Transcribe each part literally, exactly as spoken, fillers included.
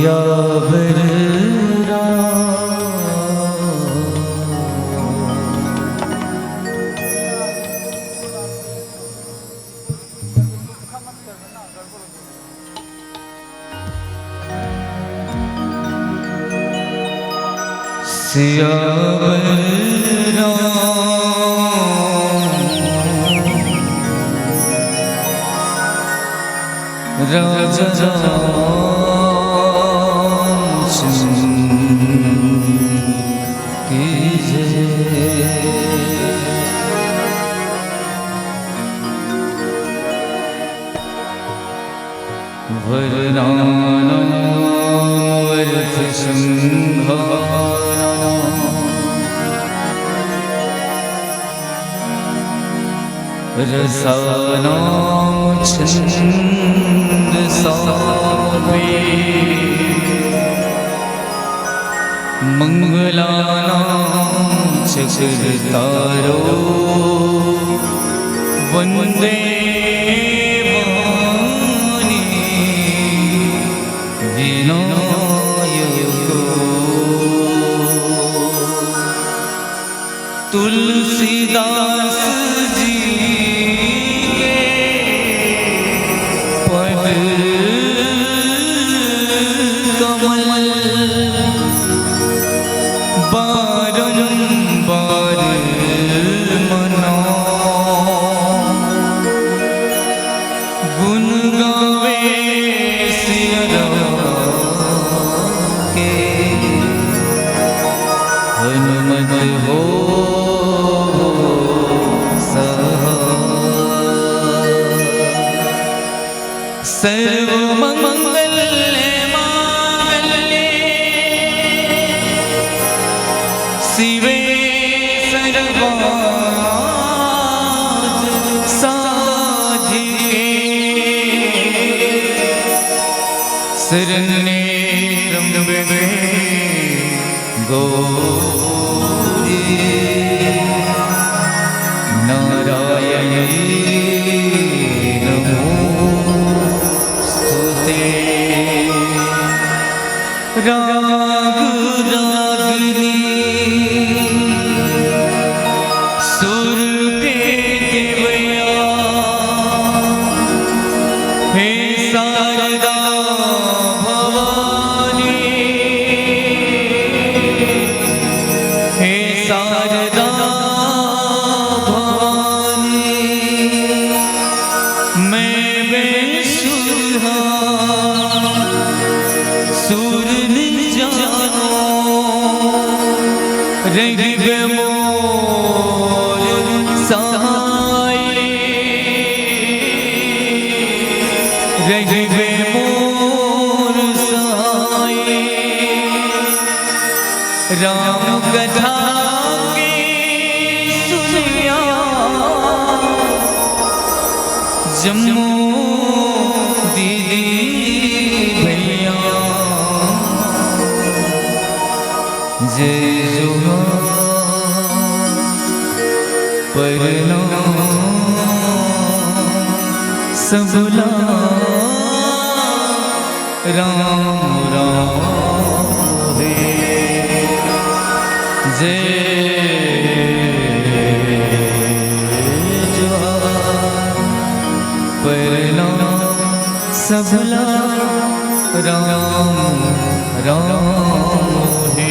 सियावर राम। सियावर राम, राजा रामचंद्र की जय। वरदानामर्थसिद्धानां रसानां छन्दसामपि मङ्गलानां च कर्तारो वन्दे वाणी विनायको। तुलसीदास जी के पद कमल बारंबार मनाओ। गुण गावे सिया राम के, हनुमत हो सहाय। सर्व मंगल मांगल्ये शिवे सर्वार्थ साधिके। शरण्ये त्र्यंबके गौरी नारायणी नमोस्तुते। राग रागनी सुर के देवया, हे शारदा भवानी, हे शारदा भवानी। मैं बेसुरा सुर न जानो, रहिबे मोर सहाय, रहिबे मोर सहाय। राम कथा के सुनिया, जम्मो दीदी भैया, जय जोहार, प्रणाम सबला। राम राम हे। जय जोहार, प्रणाम सबला। राम राम हे।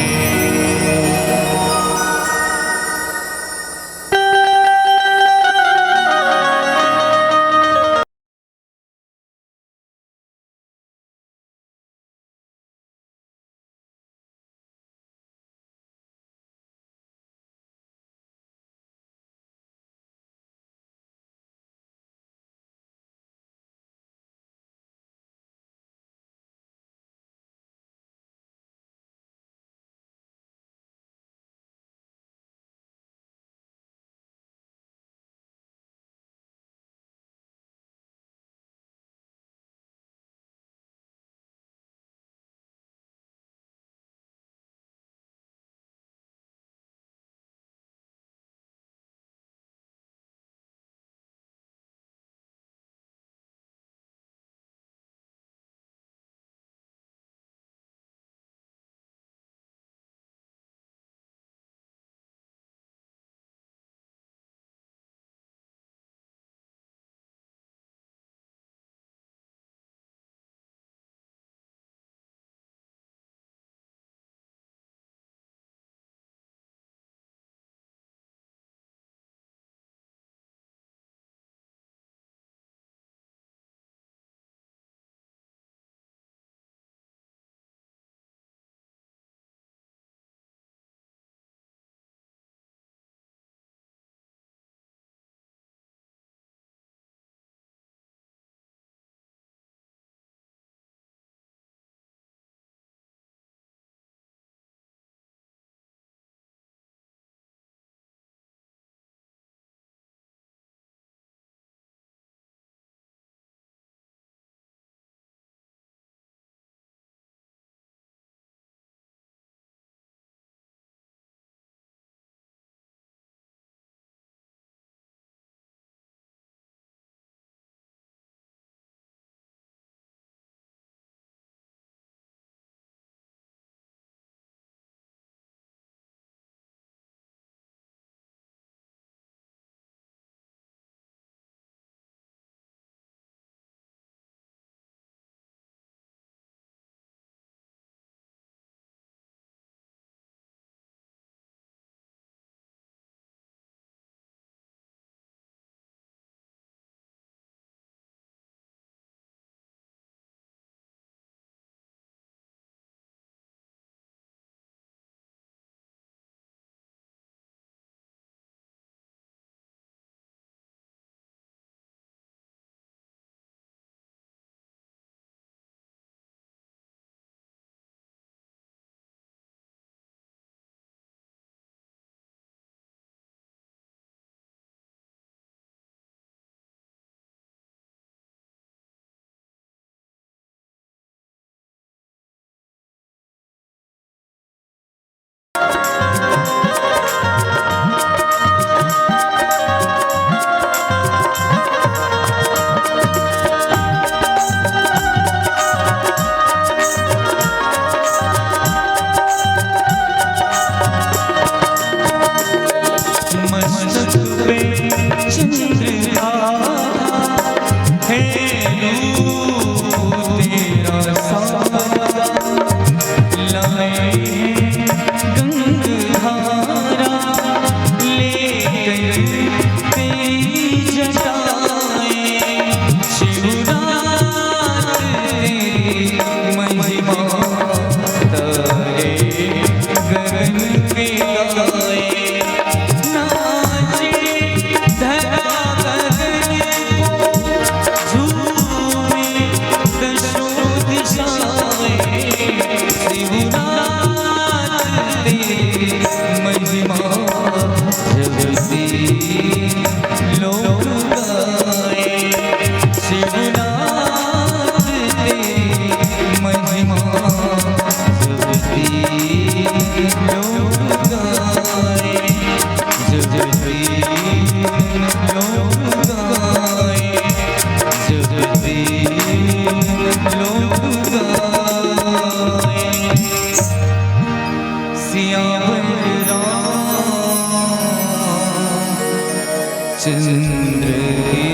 चंद्र की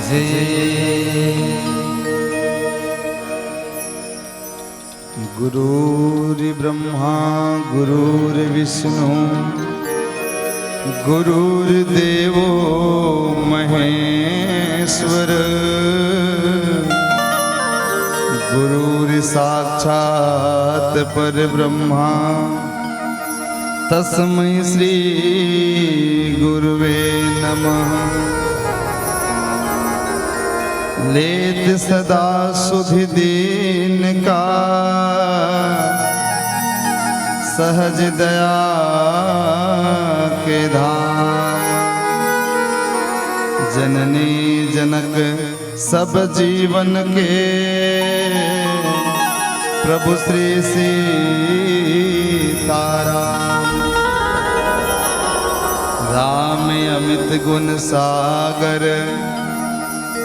जय। गुरुर्ब्रह्मा गुरुर्विष्णु गुरुर्देवो महेश्वर। गुरुर्साक्षात् परब्रह्मा तस्मै श्री गुरुवे नमः। लेत सदा सुधि दीन का सहज दया के धाम। जननी जनक सब जीवन के प्रभु श्री सीताराम। राम अमित गुण सागर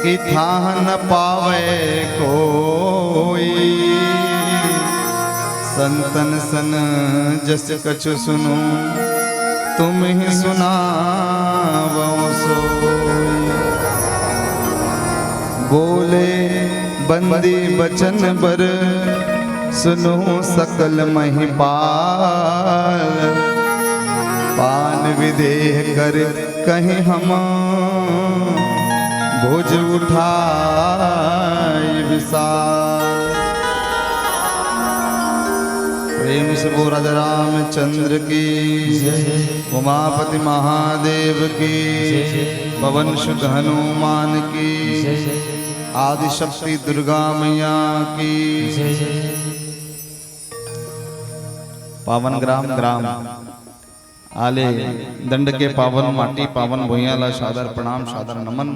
कि थाह न पावे कोई। संतन सन जस कछु सुनूं तुम ही सुनावो सोई। बोले बंदी बचन बर सुनूं सकल महिपाल। पान विदेह कर कहीं हम भुज उठाई विशाल। प्रेम से बोल राजा रामचंद्र की, जय। उमापति महादेव की, जय। पवन सुत हनुमान की, जय। आदिशक्ति दुर्गा मैया की, जय। पावन ग्राम ग्राम आले दंड के पावन माटी, पावन भुइयां ला सादर प्रणाम, सादर नमन।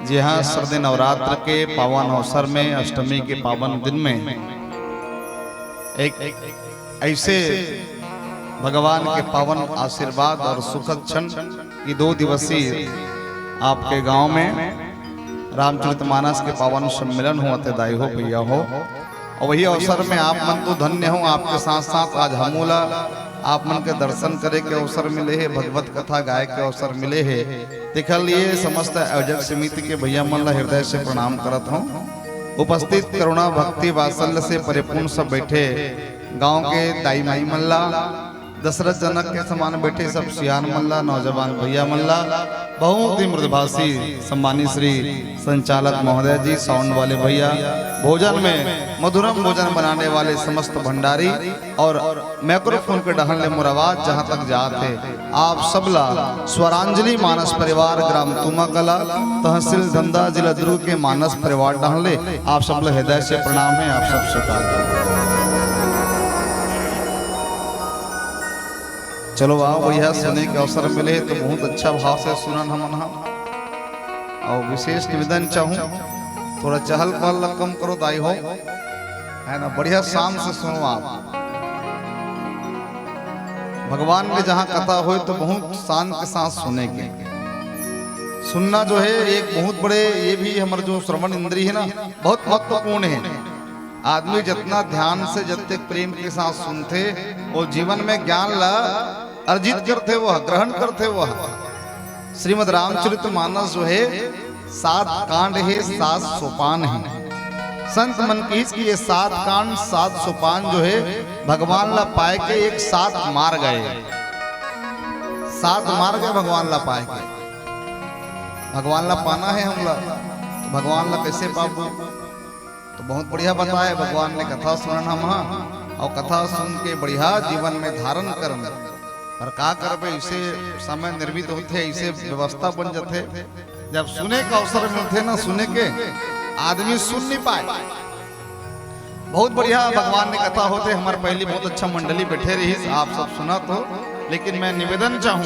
जिहां सरदे नवरात्र के पावन अवसर में, अष्टमी के पावन दिन में एक ऐसे भगवान के पावन आशीर्वाद और सुखद क्षण कि दो दिवसीय आपके गांव में रामचरितमानस के पावन सम्मेलन होवत हे, दाई हो, भैया हो। और वही अवसर में आप मन तो धन्य हो, आपके साथ साथ आज हमू ला आप मन के दर्शन करे के अवसर मिले हे, भगवत कथा गाए के अवसर मिले हे। तेखर लिए समस्त आयोजक समिति के भैया मन ला हृदय से प्रणाम करत हूँ। उपस्थित करुणा भक्ति वात्सल्य से परिपूर्ण सब बैठे गांव के दाई माई मन ला, दशरथ जनक के समान बैठे सब सियान मन ला, नौजवान भैया मन ला, बहुत ही मृदुभाषी सम्मानित श्री संचालक महोदय जी, साउंड वाले भैया, भोजन में मधुरम भोजन बनाने वाले समस्त भंडारी और माइक्रोफोन के डहन ले मोर आवाज जहां तक जात हे, आप सबला स्वरांजलि मानस परिवार, ग्राम तुमा कला, तहसील धमधा, जिला दुर्ग के मानस परिवार डहन ले आप सबला हृदय से प्रणाम हे, आप सब स्वीकार करो। चलो आओ भैया, सुने के अवसर मिले हे तो बहुत अच्छा भाव से सुनन हमन हा। और विशेष निवेदन चाहूं, थोड़ा चहल पहल ला कम करो दाई हो, है ना, बढ़िया शांत से सुनो आप। भगवान के जहां कथा होय तो बहुत शांत के साथ सुने के। सुनना जो है एक बहुत बड़े, ये भी हमर जो श्रवण इंद्री है ना, बहुत महत्वपूर्ण है। आदमी जितना ध्यान से, जब तक प्रेम के साथ सुनथे, वो जीवन में ज्ञान ला अर्जित करथे, वो ग्रहण करथे। वो श्रीमद् रामचरित मानस जो है, सात कांड है, सात सोपान है। संत मन कहिस कि ये सात कांड, सात सोपान जो है, भगवान ला पाए के एक सात मार्ग है। सात मार्ग है भगवान ला पाए के। भगवान ला पाना है हमला, तो भगवान ला कैसे पाबो? तो बहुत बढ़िया बताए भगवान ने, कथा सुनन हम हा, और कथा सुन के बढ़िया जीवन में धारण करन। पर का करबे, इसे समय निर्मित होथे, इसे व्यवस्था बन जथे। जब सुने का अवसर मिलथे ना सुने के, आदमी सुन नहीं पाए। बहुत बढ़िया भगवान ने कथा होथे। हमारे पहली बहुत अच्छा मंडली बैठे रही, आप सब सुनत हो, लेकिन मैं निवेदन चाहूँ,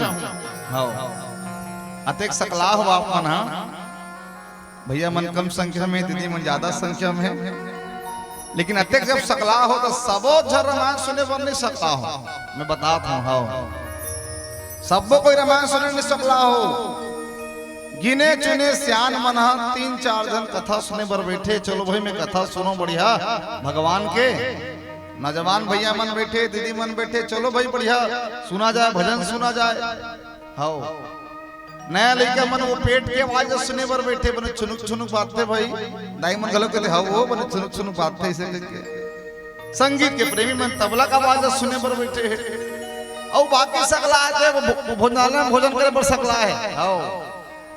हाँ, अतेक सकला हो आप मन हा, भैया मन कम संख्या में, दीदी मन ज्यादा संख्या में, लेकिन अतेक जब सकला हो तो सबो झन रामायण सुने बर नहीं सकला हो। मैं बतात हूँ, हाँ, सबो कोई रामायण सुने नहीं सकला हो। गिने चुने सियान मन ह तीन चार झन कथा सुने बर बैठे। चलो भाई, मैं कथा सुनो बढ़िया भगवान के। नौजवान भैया मन बैठे, दीदी मन बैठे, चलो भाई बढ़िया सुना जाए, भजन सुना जाए। हव, नया लइका मन वो पेट के आवाज सुने बर बैठे, बने छुनुक छुनुक बाजथे भाई। दाई मन घलो कथे, "हव वो बने छुनुक छुनुक बाजथे," ऐसे करके। संगीत के प्रेमी मन तबला का आवाज सुने बर बैठे हे। अउ बाकी सकला हे ते वो भो-, भोजनालय में भोजन करे बर सकला हे। हव।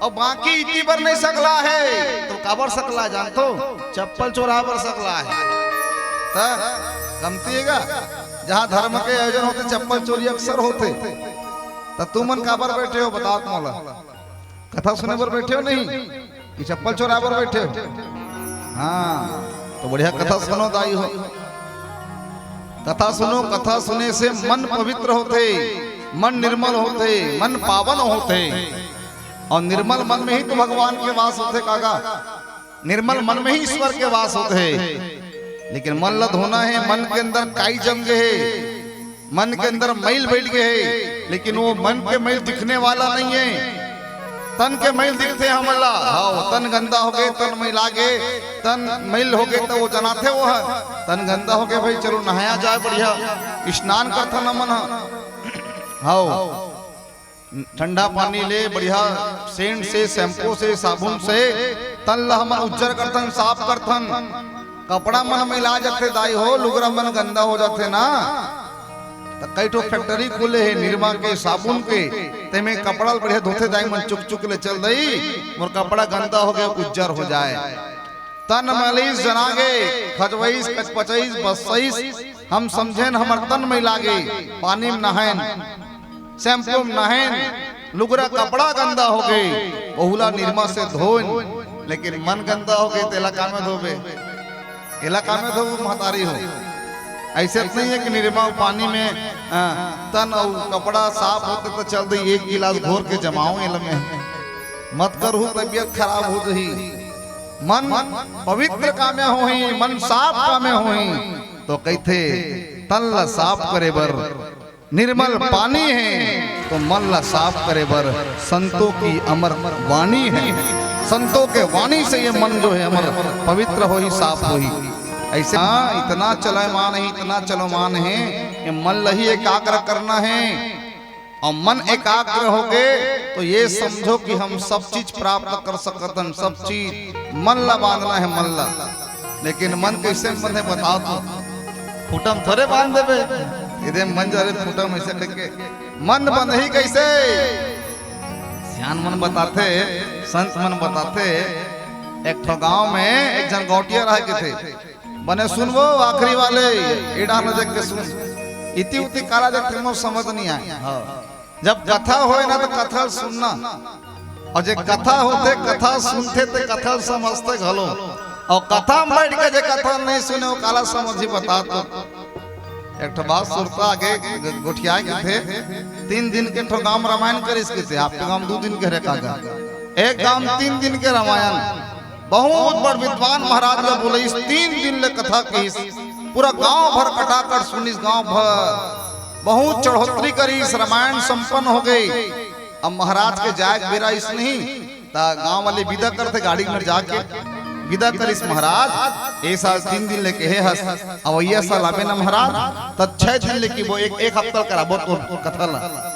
अउ बाकी इति बर नहीं सकला हे, तो काबर सकला हे जानथो? चप्पल चोरा बर सकला हे। त कमती हे गा? जहाँ धर्म के आयोजन होथे, चप्पल चोरी अक्सर होथे। त तुमन काबर बैठे हो, बताओ मोला। कथा सुने बर बैठे हो नहीं कि चप्पल चोरा बर बैठे हो? हाँ, तो बढ़िया कथा सुनो दाई हो। कथा सुनो, कथा सुने से मन पवित्र होथे, मन निर्मल होथे, मन पावन होथे। अउ निर्मल मन में ही तो भगवान के वास होथे काका। निर्मल मन में ही ईश्वर के वास होथे। लेकिन मन ला धोना हे, मन के अंदर काई जम गे हे, मन के अंदर मैल बैठ गे हे, लेकिन वो मन के मैल दिखने वाला नहीं हे। तन के मैल दिखथे हमन ला। हव, तन गंदा होगे, तन मैला गे, तन मैल होगे त वो जनाथे वो ह। तन गंदा होगे भाई, चलो नहाया जाए, बढ़िया स्नान करथन हमन ह। हव, ठंडा पानी ले, बढ़िया सेंट से, शैम्पू से, साबुन से तन ला हमन उज्जर करथन, साफ करथन। कपड़ा मन मैला जथे दाई हो, लुगरा मन गंदा हो जाथे ना। त कई ठो फैक्ट्री खुले हे निरमा के, साबुन के, तेमे कपड़ा ल बढ़िया धोथे दाई मन, चुक चुक ले चल दई, मोर कपड़ा गंदा होगे, उज्जर हो जाए। तन मलिस जनागे, खजवइस, कचपचइस, बस्सइस, हम समझेन हमर तन मैला गे, पानी में नहाएन, शैम्पू में नहाएन, लुगरा कपड़ा गंदा होगे, ओहू ला निरमा से धोएन, लेकिन मन गंदा होगे, तेला कामे धोबे? एला कामे धोबे महतारी हो? ऐसे तो नहीं हे कि निरमा पानी में, आ, तन अउ कपड़ा साफ होथे त चल दे, एक गिलास घोर के जमाओ एला में, मत करहू, तबीयत खराब हो जही। मन पवित्र कामे होही, मन साफ कामे होही, तो कहिथे तन ला साफ करे बर निर्मल पानी हे, तो मन ला साफ करे बर संतों की अमर वाणी हे। संतों के वाणी से ये मन जो हे अमर पवित्र होही, साफ होही। ऐसे हाँ, इतना चलयमान हे, इतना चलमान हे, ये मन ला ही एकाग्र करना हे। अउ मन एकाग्र होगे तो ये समझो कि हम सब चीज प्राप्त कर सकत हन, सब चीज। मन ला बांधना हे, मन ला। लेकिन मन कइसे बंधे बताओ तो? खूंटा म थोरे बांध देबे। एदे मन जा रे खूंटा म अइसे कहिके। मन बंधही कइसे? सियान मन बताथे, संत मन बताथे, एक ठो गांव में एक झन गौंटिया रहे कथे। बने सुनबो आखिरी वाले, ए डाहर देख के सुन। इति उति काला देखथे, मोर समझ नहीं आए। हाँ। जब कथा होय ना, तो कथा ल सुनना, अउ जे कथा होथे, कथा सुनथे, ते कथा ल समझथे घलो। अउ कथा म बैठ के जे कथा ल नहीं सुने, वो काला समझही, बता तो। एक ठो बात सुरता आगे ग-, गोठियाए कथे, तीन दिन के ठो गांव रामायण करिस कथे, आपके गांव दू दिन के हरे काका। एक गांव तीन दिन के रामायण, बहुत बड़ विद्वान महाराज ला बोलइस, तीन दिन ले कथा कहिस, पूरा गांव भर कटाकट सुनिस, गांव भर बहुत चढ़ोतरी करिस, रामायण संपन्न होगे। अब महाराज के जाए के बेरा अइस नहीं, त गांव वाले विदा करथे गाड़ी में जाके, विदा करिस महाराज, ए साल तीन दिन ले कहे हस, अवइया साल आबे ना महाराज, त छह दिन ले कहिबो, एक, एक हफ्ता कराबो तोर कथा ला।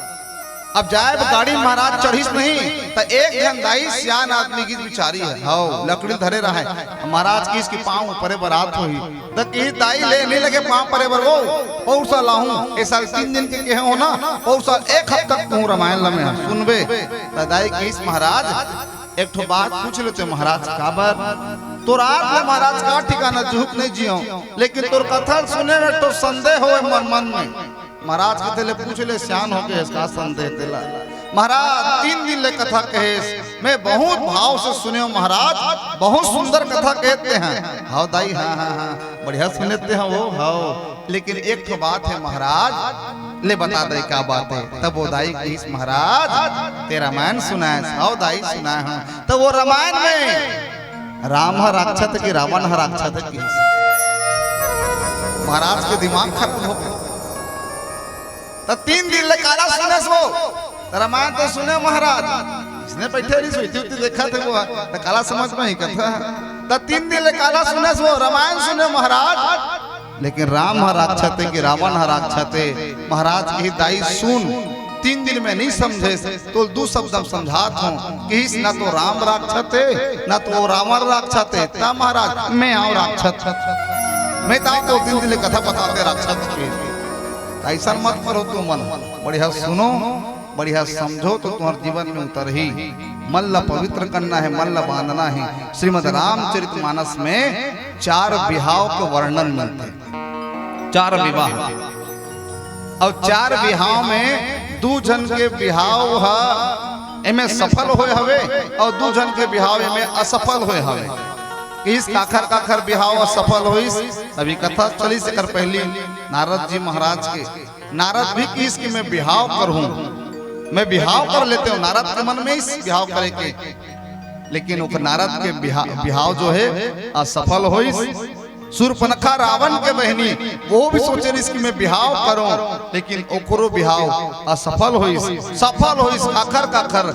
अब जाए बर गाड़ी महाराज चढ़िस नहीं, त एक झन दाई सियान आदमी गिस बिचारी हे, हव, लकड़ी धरे रहे। महाराज कहिस कि पाँव परे बर आत होही, त कहिस, "दाई ले नहीं लगे पाँव परे बर वो, पौर साल आहूं, ए साल तीन दिन के कहे हो ना, पौर साल एक हफ्ता कहूं रामायण ल में सुनबे।" त दाई कहिस, "महाराज, एक ठो बात पूछ लेते महाराज।" "काबर?" "तोर आत ले महाराज का ठिकाना, जुहुक नहीं जियो, लेकिन तोर कथा ल सुने में एक ठो संदेह होय मोर मन में।" महाराज कथे, "ले पूछ ले, सियान होके इसका संदेह तेला।" "महाराज, तीन दिन ले कथा कहेस, मैं बहुत भाव से सुने हूँ महाराज, बहुत सुंदर कथा कहते हैं।" "हव दाई, हाँ, हाँ, हाँ, बढ़िया सुने ते हैं वो, हव, लेकिन एक ठो बात है महाराज।" "ले बता दे, का बात है?" तब वो दाई कहिस, "महाराज, ते रामायण सुनाए?" "हव दाई, सुनाए हूँ।" "तब वो रामायण में राम ह राक्षस कि रावण ह राक्षस?" कहिस। महाराज के दिमाग खराब हो गया। त तीन दिन ले काला सुनेस वो, त रामायण तो सुने महाराज, इसने बैठे रहिस, इति उति देखथे वो, त काला समझ में ही कथा। त तीन दिन ले काला सुनेस वो, रामायण सुने महाराज, लेकिन राम ह राक्षस हे कि रावण ह राक्षस हे? महाराज कहिस, दाई सुन, तीन दिन में नहीं समझे, तो दू शब्द हम समझात हूँ। कहिस, ना तो राम राक्षस हे, ना तो रावण राक्षस हे। त महाराज, मैं आंव राक्षस, मैं त आंव तो तीन दिन ले कथा बताते राक्षस के। अइसन मत करो तुमन, बढ़िया सुनो, बढ़िया समझो तो तुम्हारे जीवन में उतरही। मन ला पवित्र करना हे, मन ला बांधना हे। श्रीमद् रामचरित मानस में चार बिहाव के वर्णन मिलथे, चार विवाह। अउ चार बिहाव में दू झन के बिहाव ह एमे सफल होय हवे अउ दू झन के बिहाव एमे असफल होय हवे। कहिस काखर काखर बिहाव असफल होइस, अभी कथा चलिस एकर पहिली नारद जी महाराज के। नारद भी कहिस कि मैं बिहाव करहूं, मैं बिहाव कर लेते हूं। नारद के मन में इस बिहाव करे के, लेकिन ओकर नारद के बिहा-, बिहाव जो हे असफल होइस। शूर्पणखा रावण के बहिनी, वो भी सोचे रहिस कि मैं बिहाव करूं, लेकिन ओकरो बिहाव असफल होइस। सफल होइस काखर काखर,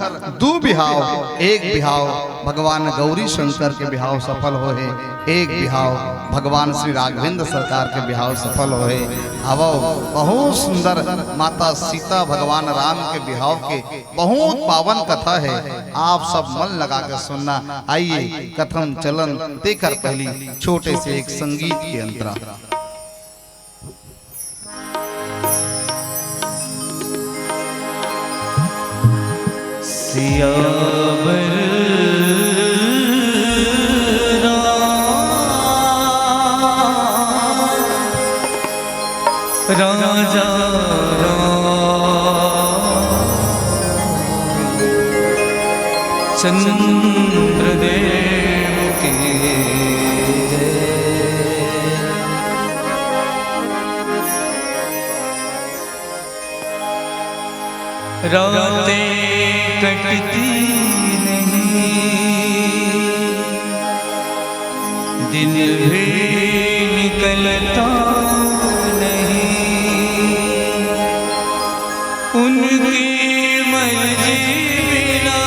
दू बिहाव। एक बिहाव भगवान गौरी शंकर के बिहाव सफल होहे, एक बिहाव भगवान श्री राघवेंद्र सरकार के बिहाव सफल होहे। आवव, बहुत सुंदर माता सीता भगवान राम के बिहाव के बहुत पावन कथा हे। आप सब मन लगा के सुनना। आइए, कथन चलन तेकर पहली छोटे से एक संगीत के अंतरा। सियावर राम राजा राम चंद्रदेव के जय। रातें कटती नहीं, दिन भी निकलता नहीं, उनकी मर्जी बिना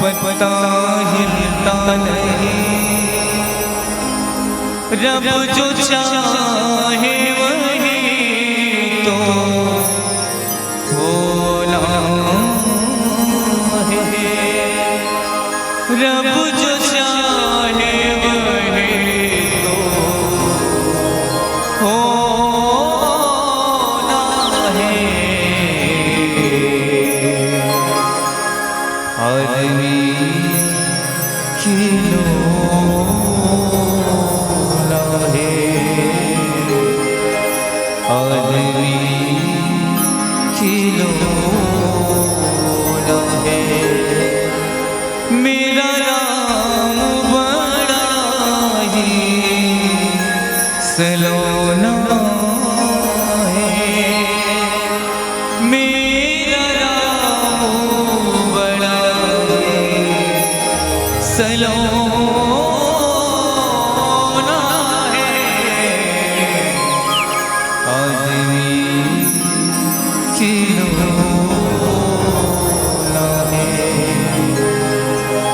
पत्ता हिलता नहीं। रब जो चाहे वही तो होना है। रब जो चाहे वही तो होना है। आदमी खिलौना है, आदमी खिलौना है। मेरा राम बड़ा ही सलोना है। मेरा राम बड़ा ही सलोना है। आदमी खिलौना है।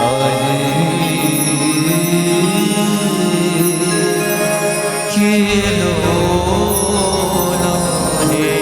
आदमी खिलौना है।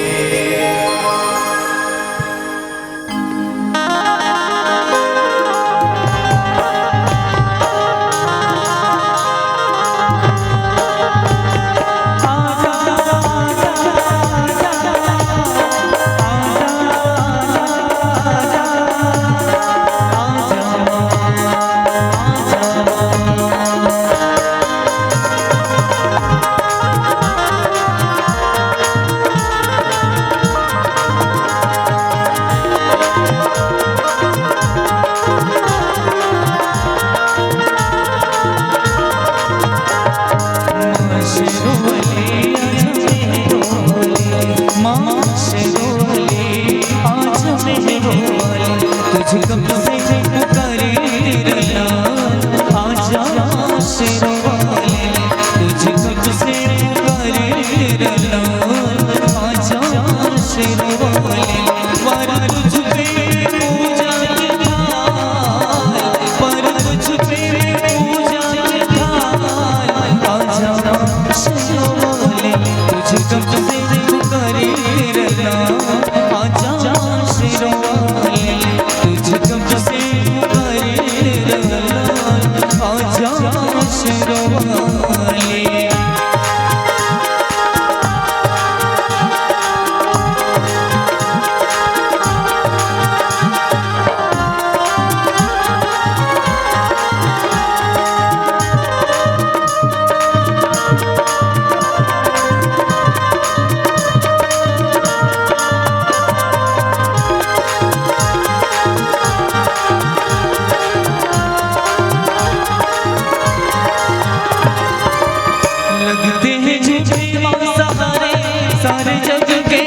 सारे जग के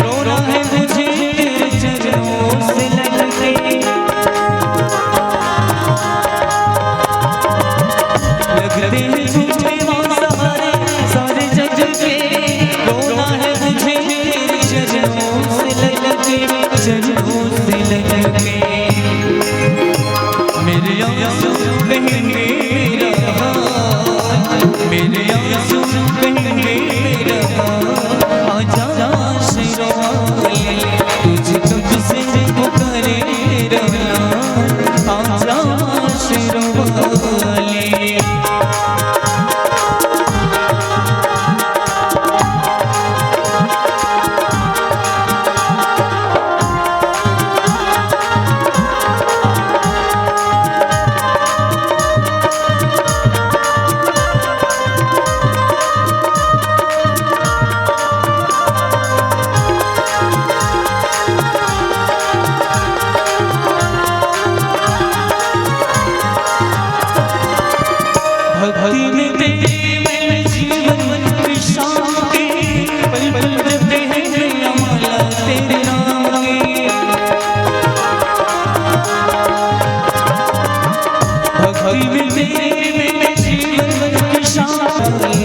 रोना है मुझे तेरे चरणों से लग के। लगते हैं झूठे वो सहारे, सारे जग के रोना है मुझे तेरे चरणों से लग के, चरणों से लग के। मेरे आंसू कहीं मेरा हाल, मेरे आंसू कहीं मेरा हाल। आजा शेरों वाले, तुझे कब से पुकारे रहना, आजा शेरों वाले। भक्ति में तेरे मैं जीवन की शांति, पल पल जपते हैं मैया माला तेरे नाम की। भक्ति में तेरे मैं जीवन की शांति,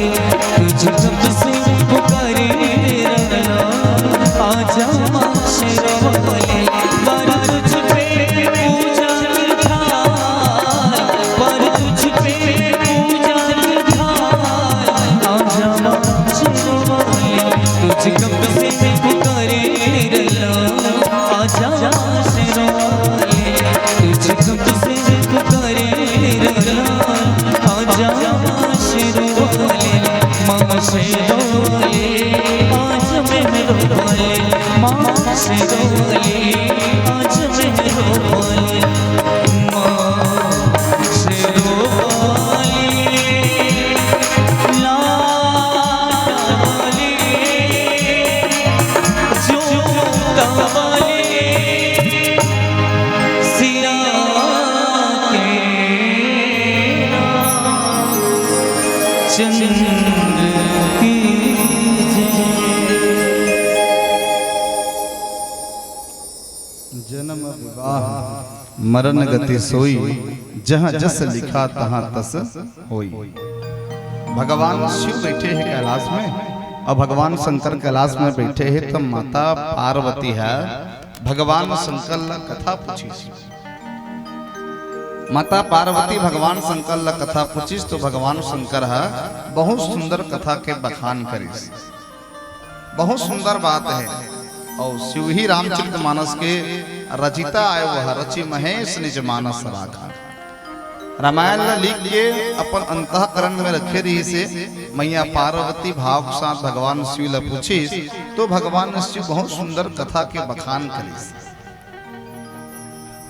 तुझे जब से पुकारे तेरा नाम, आजा माँ शेरों वाले, पर तुझ पे पूजा की थाल, पर तुझ पे पूजा की थाल। आजा माँ शेरों वाले, तुझे कब से पुकारे तेरा नाम, आजा शेरों वाले, तुझे कब से पुकारे तेरा नाम, आजा शेरों वाले, माँ शेरों वाले, आज मेहरों वाले, माँ शेरों वाले, आज मेहरों वाले, माँ शेरों वाले, लाल वाले, जोता वाले, सिया के चंद्र की जय। जन्म विवाह मरण गति सोई, जहाँ जस लिखा तहाँ तस होई। भगवान शिव बैठे हे कैलाश में, अउ भगवान शंकर कैलाश में बैठे हे, त माता पार्वती ह भगवान शंकर ला कथा पूछिस। माता पार्वती भगवान शंकर ला कथा पूछिस, तो भगवान शंकर ह बहुत सुंदर कथा के बखान करिस। बहुत सुंदर बात हे। अउ शिव ही रामचरित मानस के रचिता आय, वह रचि महेश निज मानस राखा। रामायण ला लिख के अपन अंतःकरण में रखे रहिस हे। मैया पार्वती भाव के साथ भगवान शिव ला पूछिस, तो भगवान शिव बहुत सुंदर कथा के बखान करिस।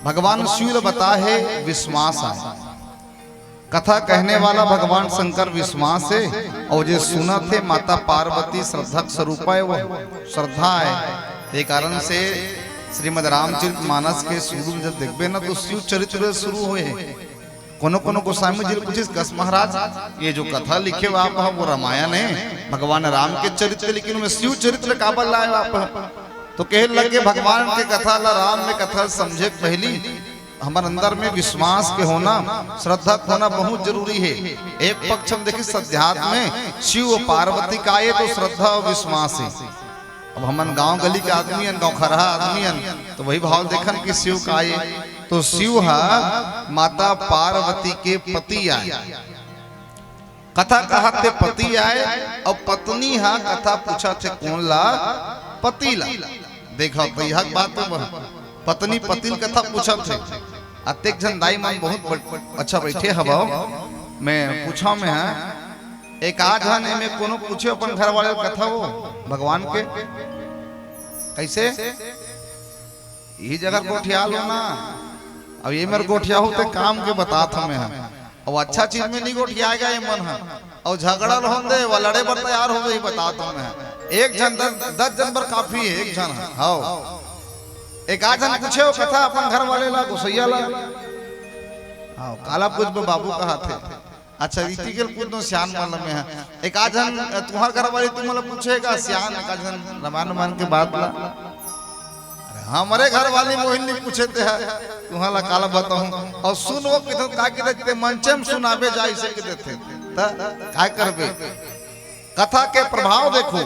भगवान शिव ला बताय हे विश्वास आय। कथा कहने वाला भगवान शंकर विश्वास हे, अउ जे सुनत हे माता पार्वती श्रद्धा के स्वरूप आय, वो श्रद्धा आय। ते कारण से श्रीमद् रामचरित मानस के शुरू में जब देखबे ना, तो शिव चरित्र शुरू होय हे। कोनो कोनो गोस्वामी जी पूछिस, "कस महाराज, ये जो कथा लिखे हो आप ह, वो रामायण हे, भगवान राम के चरित्र, लेकिन ओमे शिव चरित्र काबर लाए हो आप ह?" तो कहे लगे, भगवान के कथा ला, राम में कथा समझे के पहली हमर अंदर में विश्वास के होना, श्रद्धा के होना बहुत जरूरी हे। एक पक्ष हम देखिस अध्यात्म में शिव अउ पार्वती का आय, तो श्रद्धा अउ विश्वास हे। अब हमन गांव गली के आदमी हन, गांव खरहा आदमी हन, तो वही भाव देखन कि शिव का आय, तो शिव ह माता पार्वती के पति आय। कथा कहत हे पति आय, अउ पत्नी ह कथा पूछत हे कोन ला? पति ला। देखव, तो यह बात हे, पत्नी पति ल कथा पूछत हे। अतेक झन दाई मन बहुत बड़-, अच्छा बैठे हवव, मैं पूछव मैं ह, एक आध झन एमे कोनो पूछे अपन घर वाले ल कथा वो भगवान के, कइसे? इही जगह गोठिया लो ना। अब ये मेर गोठिया हो ते काम के बतात हंव मैं ह। अब अच्छा चीज में नहीं गोठियाएगा ये मन ह। अब झगड़ा ल होन दे, वो लड़े बर तैयार हो जाही, बतात हंव मैं ह। एक झन दस, दस झन बर काफी हे, एक झन ह। हव। एक आध झन पूछे हो कथा अपन घर वाले ला, गोसैया ला। हव, काला पूछबे बाबू कहाथे। अच्छा, इतिकल पूछ दो सियान मन ल मैं ह। एक आध झन तुंहर घर वाली तुमन ल पूछेगा सियान, एक आध झन रामायण मन के बात ला। अरे, हमरे घर वाली मोहिनी पूछे ते ह, तुंहर ला काला बताहूं। अउ सुन वो किथन का के देथे, मंचे म सुनाबे जाय से के देथे। त काय करबे? कथा के प्रभाव देखो,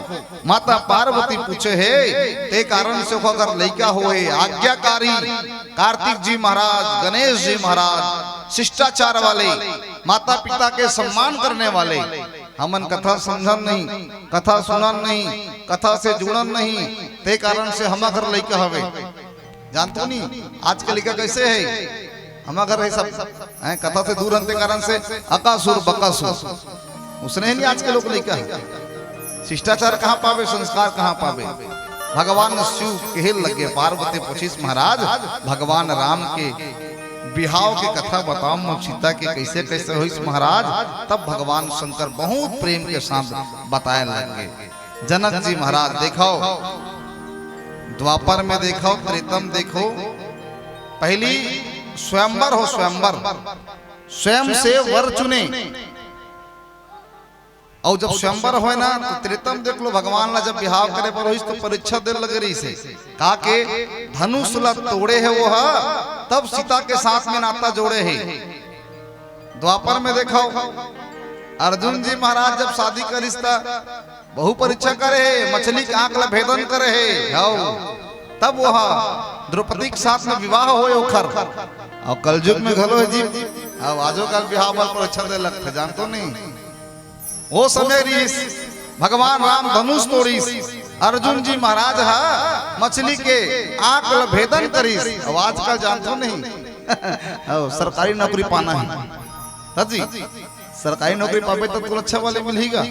माता पार्वती पूछे हे, ते कारण से ओकर लइका होए, आज्ञाकारी कार्तिक जी महाराज, गणेश जी महाराज, शिष्टाचार वाले, माता पिता के सम्मान करने वाले। हमन कथा समझन नहीं, कथा सुनन नहीं, कथा से जुड़न नहीं, ते कारण से हमर घर लइका हवे। जानथो नहीं, आज के लइका कैसे हे? हमर घर हे सब, हैं, कथा से दूर हन ते कारण से अकासुर बकासुर। उसने ही नहीं आज के लोग लइका हे। शिष्टाचार कहाँ पाबे, संस्कार कहाँ पाबे? भगवान शिव कहे लगे, पार्वती पूछिस महाराज, भगवान राम के बिहाव के कथा बताओ, मोर सीता के कैसे कैसे होइस महाराज। तब भगवान शंकर बहुत प्रेम के साथ बताए लगे। जनक जी महाराज देखो, द्वापर में देखो, त्रेतम देखो, पहली स्वयंवर हो, स्वयंवर, स्वयं से वर चुने। अउ जब स्वयंवर होय ना, तो त्रेतम देख लो, भगवान ला जब बिहाव करे बर होइस, तो परीक्षा दे लगे रहिस हे। का के? धनुष ला तोड़े हे वो ह, तब सीता के साथ में नाता जोड़े हे। द्वापर में देखो, अर्जुन जी महाराज जब शादी करिस त बहु परीक्षा करे हे, मछली के आंख ला भेदन करे हे, हव, तब वो ह द्रौपदी के साथ में विवाह होय ओखर। अउ कलयुग में घलो हे जी, अब आजो काल बिहाव बर परीक्षा दे लगथे, जानथो नहीं? वो समय रिहिस, भगवान राम धनुष तोड़िस, अर्जुन जी महाराज ह मछली के आंख ल भेदन करिस। अब आजकल जानथो नहीं, अब सरकारी नौकरी पाना हे, सर जी, सरकारी नौकरी पाबे त तोला अच्छा वाले मिलही गा।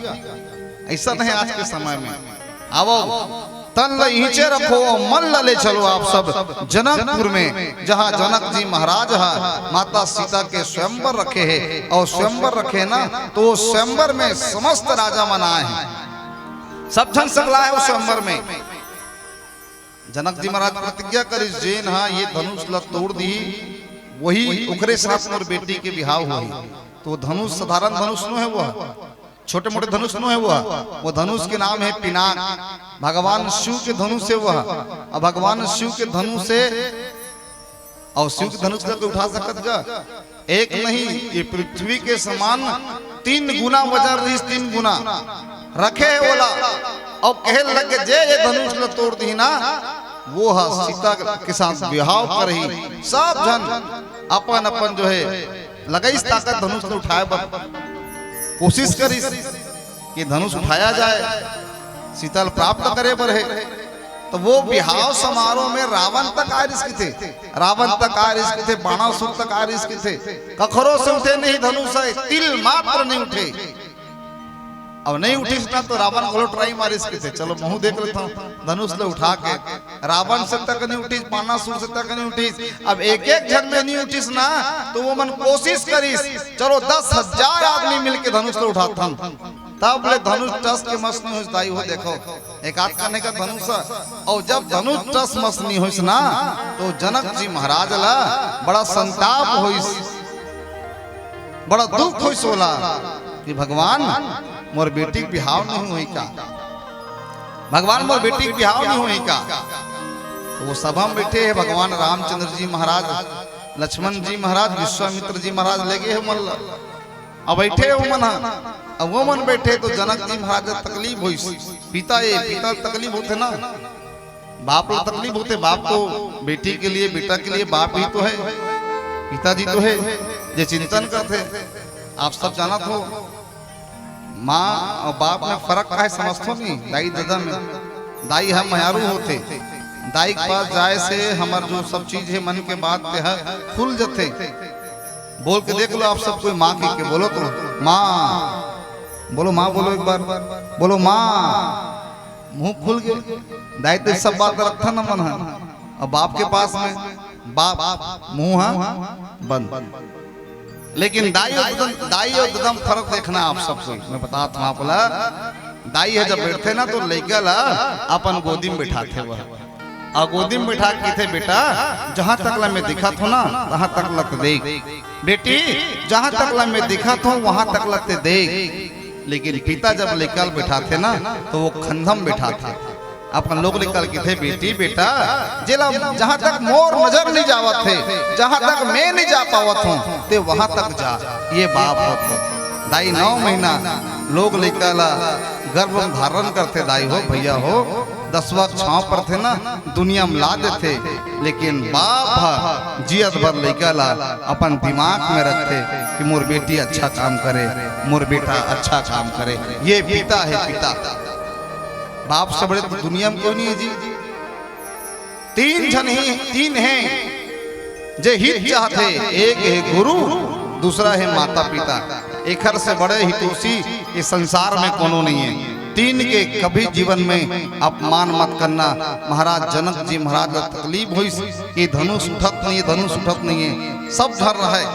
ऐसा नहीं आज के समय में। आवो, तन ल इहिंचे रखो अउ मन ल ले चलो आप सब जनकपुर में, जहाँ जनक जी महाराज ह माता सीता के स्वयंवर रखे हे। अउ स्वयंवर रखे ना, तो वो स्वयंवर में समस्त राजा मन आए हे, सब झन सकलाए हे वो स्वयंवर में। जनक जी महाराज प्रतिज्ञा करिस, जेन ह ये धनुष ल तोड़ दिही, वही ओकरे साथ मोर बेटी के बिहाव होही। तो धनुष साधारण धनुष नो हे वो, छोटे मोटे धनुष नो हे वो, वो धनुष के नाम हे पिनाक। भगवान शिव के धनुष हे वो। अब भगवान शिव के धनुष हे, अउ शिव के धनुष ला कोई उठा सकत गा? एक नहीं, ये पृथ्वी के समान तीन गुना वजन रहिस, तीन गुना रखे हे ओला। अउ कहे लगे, जे ये धनुष ला तोड़ दिही ना, वो ह सीता के साथ बिहाव करही। सब झन अपन अपन जो हे लगाइस ताकत धनुष ल उठाए बर कोशिश करिस कि धनुष उठाया जाए, सीता ल प्राप्त करे बर हे। तो वो बिहाव समारोह में रावण तक आए रिहिस कथे, रावण तक आए रिहिस कथे, बाणासुर तक आए रिहिस कथे, कखरो से उठे नहीं धनुष हे, तिल मात्र नहीं उठे। अब नहीं उठिस ना तो रावण घलो try मारिस कथे, चलो महूं देख लेथंव धनुष ल उठा के। रावण से तक नहीं उठिस, बाणासुर से तक नहीं उठिस। अब एक एक झन में नहीं उठिस ना, तो वो मन कोशिश करिस, चलो दस हजार आदमी मिलके धनुष ल उठाथन। तब ले धनुष टस के मस नहीं होइस दाई हो। देखो, एक आध कने का धनुष, अउ जब धनुष टस मस नहीं होइस ना, तो जनक जी महाराज ला बड़ा संताप होइस, बड़ा दुख होइस ओला कि भगवान, मोर बेटी के बिहाव नहीं होही का? भगवान, मोर बेटी के बिहाव नहीं होही का? तो वो सभा में बैठे हे भगवान रामचंद्र जी महाराज, लक्ष्मण जी महाराज, विश्वामित्र जी महाराज ले गे हे मन ला। अब बैठे हे वो मन ह, अब वो मन बैठे तो जनक जी महाराज ला तकलीफ होइस। पिता, ये पिता तकलीफ होथे ना, बाप ला तकलीफ होथे, बाप तो बेटी के लिए, बेटा के लिए बाप ही तो हे, पिताजी तो हे, जे चिंतन करथे। आप सब जानत हो, माँ अउ बाप में फरक का हे, समझथो नहीं? दाई ददा में, दाई ह मयारू होथे, दाई के पास जाए से हमर जो सब चीज हे, मन के बात ते ह खुल जथे। बोल के देख लो आप सब कोई, माँ कहिके बोलो तो, माँ बोलो, माँ बोलो एक बार, बोलो माँ। मुंह खुल गे। दाई तो सब बात रखथन हमन ह, अउ बाप के पास में, बाप मुंह ह बंद। लेकिन दाई अउ ददा, दाई अउ ददा में फरक देखना आप सब कोई। मैं बतात हंव आप ला, दाई ह जब बैठथे ना तो लइका ला अपन गोदी में बैठाथे वह। अउ गोदी में बैठा के कहिथे, "बेटा, जहां तक ला मैं दिखत हों ना, तहां तक ला ते देख। बेटी, जहां तक ला मैं दिखत हों, वहां तक ला ते देख।" लेकिन पिता जब लइका ल बैठाथे ना, तो वो खंधम बैठाथे। अपन लोग लइका ल कहिथे, "बेटी, बेटा, जेला जहां तक मोर नजर नहीं जावत हे, जहां तक मैं नहीं जा पावत हों, ते वहां तक जा।" ये बाप होथे। दाई नौ महीना लोग लइका ला गर्भ में धारण करथे, दाई हो, भैया हो, दसवा छांव परथे ना, दुनिया में ला देथे, लेकिन बाप ह जियत भर लइका ला अपन दिमाग में रखथे कि मोर बेटी अच्छा काम करे, मोर बेटा अच्छा काम करे। ये पिता हे, पिता। बाप से बड़े तो दुनिया में कोई नहीं हे जी। तीन झन ही, तीन हे जे हित चाहथे, एक हे गुरु, दूसरा हे माता पिता। एखर से बड़े हितोषी इस संसार में कोनो नहीं हे। तीन के कभी जीवन में अपमान मत करना। महाराज जनक जी महाराज ला तकलीफ होइस कि धनुष उठत नहीं हे, धनुष उठत नहीं हे, सब झन रहय।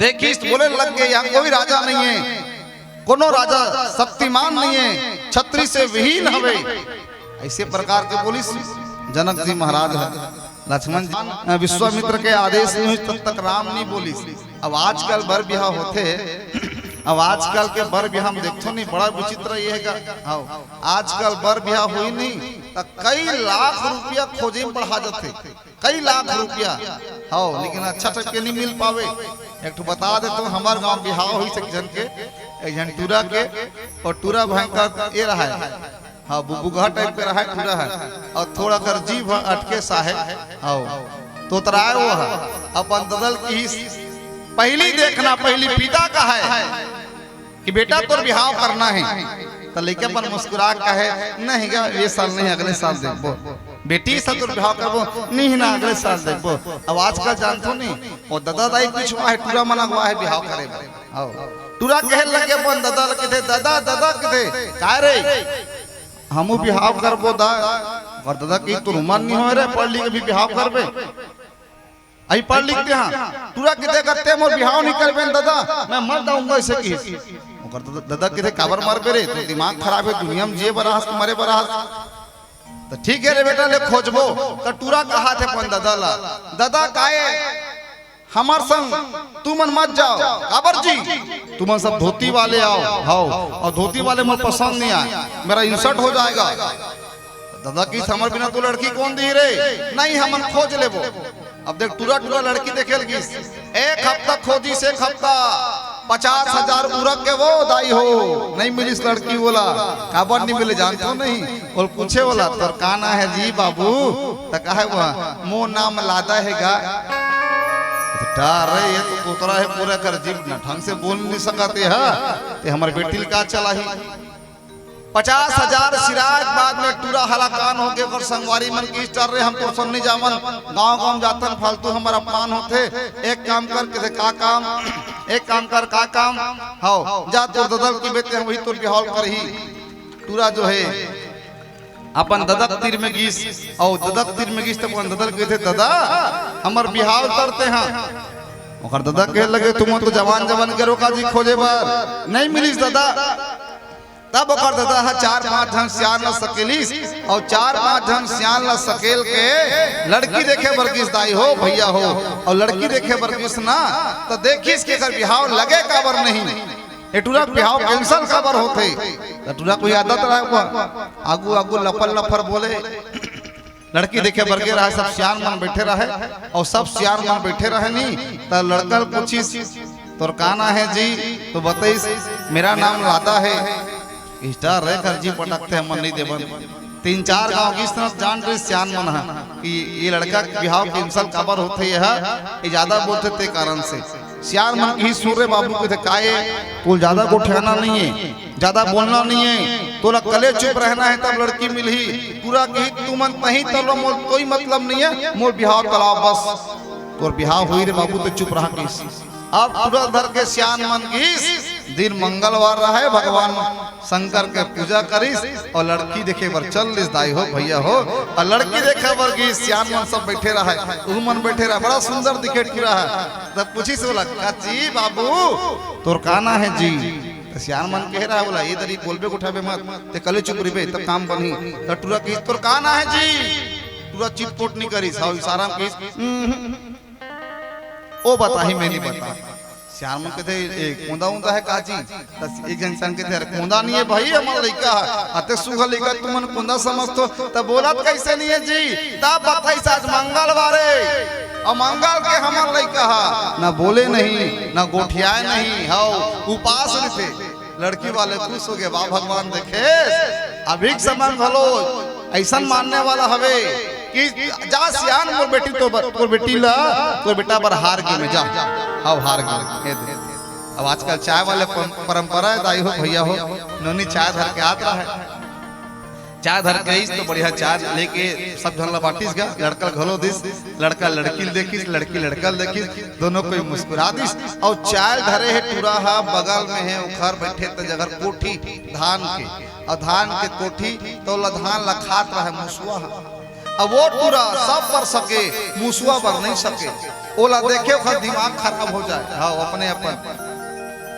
देखिस त बोले लग गे, "यहाँ कोई राजा नहीं हे, कोनो राजा शक्तिमान नहीं हे, छत्री से विहीन हवे।" ऐसे प्रकार के बोलिस जनक जी महाराज ह। लक्ष्मण जी, विश्वामित्र के आदेश नहीं होइस तब तक राम नहीं बोलिस। अब आजकल बर बिहाव होथे, अब आजकल के बर बिहाव हम देखथों नहीं, बड़ा विचित्र ये हे गा। हाँ, आजकल बर बिहाव होही नहीं त कई लाख रुपया खोजे में बढ़ा जाथे, कई लाख रुपया। हाँ, लेकिन अच्छा type के नहीं मिल पावे। एक ठो बता देथों, हमर गांव बिहाव होइस एक झन के, एक झन टूरा के, अउ टूरा भयंकर ये रहय, हाँ, बुबुगहा type के रहय टूरा ह, अउ थोड़ा कर जीभ ह अटके साहे, हाँ, तोतराय वो ह। अपन ददा ल किहिस, "पहली देखना, पहली पिता का है कि बेटा तोर बिहाव करना हे।" त लइका मन मुस्कुरा के कहे, "नहीं गा, ये साल नहीं, अगले साल देखबो।" "बेटी, ए साल तोर बिहाव करबो।" "नहीं ना, अगले साल देखबो।" अब आजकल जानथो नहीं, वो ददा दाई कुछ हुआ है, टूरा मन अगवा है बिहाव करे बर। हाँ। टूरा कहे लगे अपन ददा ल कहिथे, "ददा, ददा," कहिथे, "काय रे?" "हमू बिहाव करबो दा।" अउ ददा कहिस, "तोर उमर नहीं होय रे, पढ़ लिख अभी बिहाव करबे।" "अभी पढ़ लिख ते हाँ।" टूरा कहिथे, "अगर ते मोर बिहाव नहीं करबे न ददा, मैं मर जाऊंगा," ऐसे कहिस। ओकर ददा, ददा कहिथे, "काबर मरबे रे? तोर दिमाग खराब हे, दुनिया में जिए बर आहस कि मरे बर आहस?" "त ठीक हे रे बेटा, ले खोजबो।" त टूरा कहाथे अपन ददा ला, "ददा, काय हमर संग तुमन मत जाव।" "काबर जी?" "तुमन सब धोती वाले आव।" "हव, अउ धोती वाले मोर पसंद नहीं आय, मेरा insult हो जाएगा।" ददा कहिस, "हमर बिना तो लड़की कोन दिही रे?" "नहीं, हमन खोज लेबो।" अब देख, टूरा टूरा लड़की देखे लगिस, एक हफ्ता खोजिस, एक हफ्ता, पचास हजार उरक के वो दाई हो, नहीं मिलिस लड़की वोला। काबर नहीं मिले जानथो नहीं? ओला पूछे वोला, "तोर का नाम हे जी बाबू?" त कहे वो, "मोर नाम लादा हे गा।" त डर रे, ये तो तोतरा हे पूरा, एकर जीभ ना ढंग से बोल नहीं सकत हे, ते हमर बेटी ल का चलाही। पचास हजार सिराय के बाद में टूरा हलाकान होके ओकर संगवारी मन कहिस, "डर रे, हम तोर संग नहीं जावन, गांव गांव जाथन, फालतू हमर अपमान होथे। एक काम कर," कहिथे, "का काम?" "एक काम कर।" "का काम?" "हव, जा तोर ददा ल कहिबे ते वही तोर बिहाव करही।" टूरा जो हे अपन ददा के तीर में गिस, अउ ददा के तीर में गिस त अपन ददा ल कहिथे, "ददा, हमर बिहाव करते हैं।" ओकर ददा कहे लगे, "तुमन तो जवान जवान गेव का जी खोजे बर, नहीं मिलिस ददा।" तब ओकर ददा ह चार पांच झन सियान ल सकेलिस, अउ चार पांच झन सियान ल सकेल के लड़की देखे बर गिस दाई हो, भैया हो, अउ लड़की देखे बर गिस ना, त देखिस के एकर बिहाव लगे काबर नहीं। ए टूरा के बिहाव cancel काबर होथे? त टूरा कोई आदत रहय, आगू आगू लपर लपर बोले। लड़की देखे बर गे रहय, सब सियान मन बैठे रहय, अउ सब सियान मन बैठे रहय नी, त लड़का ल पूछिस, "तोर का नाम हे जी?" त बताइस, "मेरा नाम लादा हे।" स्टार रे कर जी पटकथे, "हमन नहीं देवन।" तीन चार गांव गिस न जान रे सियान मन ह कि ये लड़का के बिहाव cancel काबर होथे, ये ह, ये ज्यादा बोलथे ते कारण से। सियान मन कहिस, "सुन रे बाबू," कहिथे, "काय ए? तोला ज्यादा गोठियाना नहीं हे, ज्यादा बोलना नहीं हे, तोला कले चुप रहना हे, तब लड़की मिलही।" टूरा कहिस, "तुमन तहीं तब ला, मोला कोई मतलब नहीं हे, मोर बिहाव तलाव बस।" तोर बिहाव होही रे बाबू, ते चुप रहा कहिस। अब टूरा धर के सियान मन कहिस, दिन मंगलवार रहय, भगवान शंकर के पूजा करिस अउ लड़की देखे बर चल दिस दाई हो, भैया हो। अउ लड़की देखे बर गिस, सियान मन सब बैठे रहय, उहू मन बैठे रहय, बड़ा सुंदर दिखे टूरा ह। तब पूछिस ओला, "का जी बाबू, तोर का नाम हे जी?" त सियान मन कहे रहय ओला, "ए दरी बोलबे गोठियाबे मत, ते कले चुप रहिबे, तब काम बनही।" त टूरा कहिस, "तोर का नाम हे जी?" पूरा चिटपोट नहीं करिस, हाँ, इशारा में कहिस, "हम्म, हम्म।" ओ बताही, मैं नहीं बता। सियान मन कथे, "ए, कोंदा उंदा है का जी?" त एक झन सियान कथे, "अरे कोंदा नहीं है भाई, हमर लइका है।" "अते सुघर लइका तुमन कोंदा समझथो, त बोलत कैसे नहीं है जी?" तब बताइस, "आज मंगलवार है, अउ मंगल के हमर लइका है, ना बोले नहीं, ना गोठियाए नहीं, हव उपास रहिथे।" लड़की वाले खुश हो गए, "वाह भगवान, देखे अभी के समय में घलो ऐसन मानने वाला हवे कि जा सियान मोर बेटी तो बर, तोर बेटी ला, तोर बेटा बर हार गे में जा।" हव हार गे, ए दे। अब आजकल चाय वाले पम-, परंपरा है, दाई हो, भैया हो, नोनी चाय धर के आत रहा है। चाय धर के आइस तो बढ़िया चाय लेके सब झन ला बांटिस गा, लड़का घलो दिस, लड़का लड़की ल देखिस, लड़की लड़का ल देखिस, दोनों कोई मुस्कुरा दिस। अउ चाय धरे हे टूरा हा बगल में हे, ओखर बैठे त जगह कोठी धान के, अउ धान के कोठी त ओला धान ला खात रहे मुसुआ हा। अब वो टूरा सब बर सके, मुसुआ बर नहीं सके। ओला देखे ओखर दिमाग खराब हो जाए। हाँ, अपने अपन।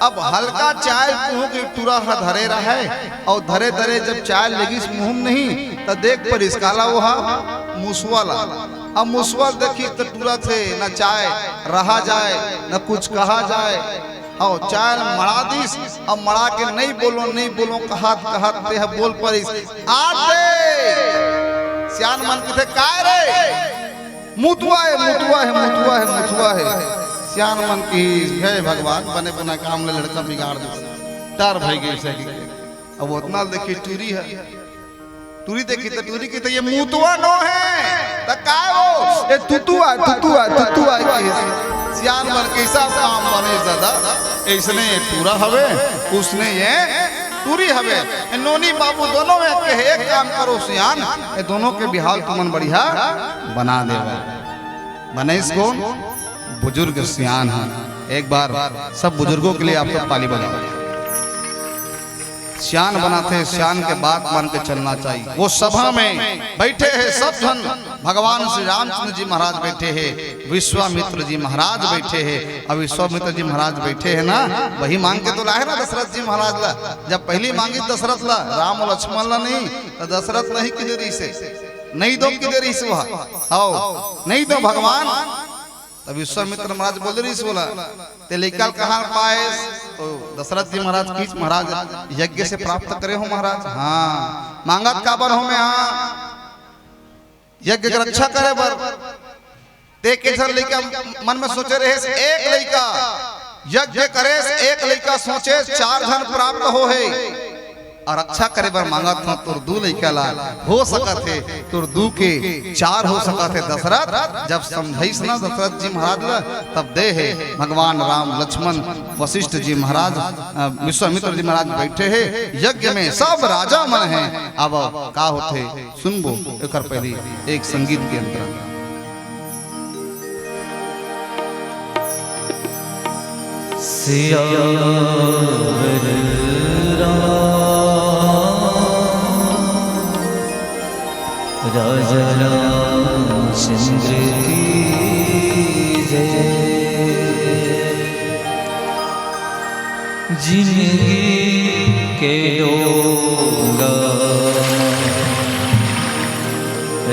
अब हल्का चाय मुंह के टूरा ह धरे रहे, अउ धरे धरे जब चाय लेगिस मुंह में नहीं, त देख परिस काला वो हा मुसुआ ला। अब मुसुआ देखिस त टूरा थे, न चाय रहा जाए, न कुछ कहा जाए। अउ चाय ल मड़ा दिस, अब मड़ा के नहीं बोलो, नहीं बोलो, कहत कहत ते ह बोल परिस, "आते।" सियान मन कथे, "काय रे?" "मुतुआ है, मुतुआ है, मुतुआ है, मुतुआ है।" सियान मन कहिस, "हे भगवान, बने बना काम ले लड़का बिगाड़ दिस, डर भई गे से।" अब ओतना देखिस टूरी है, टूरी देखिस त टूरी कहिथे, "ये मुतुआ नो है, त काय हो?" "ए तुतुआ, तुतुआ, तुतुआ," कहिस। सियान मन कहिस, "सब काम बने दादा, अइसने ये टूरा हवे, उसने ये टूरी हवे।" ए नोनी बाबू दोनों में कहे, "एक काम करो सियान, ए दोनों के बिहाव तुमन बढ़िया बना देवा।" बनाइस कोन? बुजुर्ग सियान है। एक बार सब बुजुर्गों के लिए आप सब ताली बजाओ। सियान बनाथे, सियान के बात मान के चलना चाहिए। वो सभा में बैठे हैं सब झन, भगवान श्री रामचंद्र जी महाराज बैठे हैं, विश्वामित्र जी महाराज बैठे हैं। अब विश्वामित्र जी महाराज बैठे हैं ना, वही मांग के तो लाए ना दशरथ जी महाराज ला। जब पहली मांगी दशरथ ला, राम और लक्ष्मण ला नहीं, तो दशरथ नहीं किने रहिसे, नहीं दो किने रहिसे वह। हव, नहीं दो भगवान। तब विश्वामित्र महाराज बोले रहिस, बोला, "ते लइका ल कहाँ पाएस?" तो दशरथ जी महाराज कहिस, "महाराज, यज्ञ से प्राप्त करे हो महाराज।" "हाँ।" "मांगत काबर हो मैं?" "हाँ, यज्ञ के रक्षा करे बर।" ते के झन लइका मन में सोचे रहेस, एक लइका यज्ञ करेस, एक लइका सोचेस, चार झन प्राप्त हो हे। अउ रक्षा करे बर मांगत हंव तोर दू लइका ला, हो सकत हे तोर दू के चार हो सकत हे दशरथ। जब समझाइस ना दशरथ जी महाराज ला, तब दे हे भगवान राम, लक्ष्मण, वशिष्ठ जी महाराज, अ, विश्वामित्र जी महाराज बैठे हे यज्ञ में, सब राजा मन हे। अब का होथे सुनबो, एकर पहली एक संगीत के अंतरा। सियावर राम, राजा रामचंद्र की जय। जिंदगी के डोंगा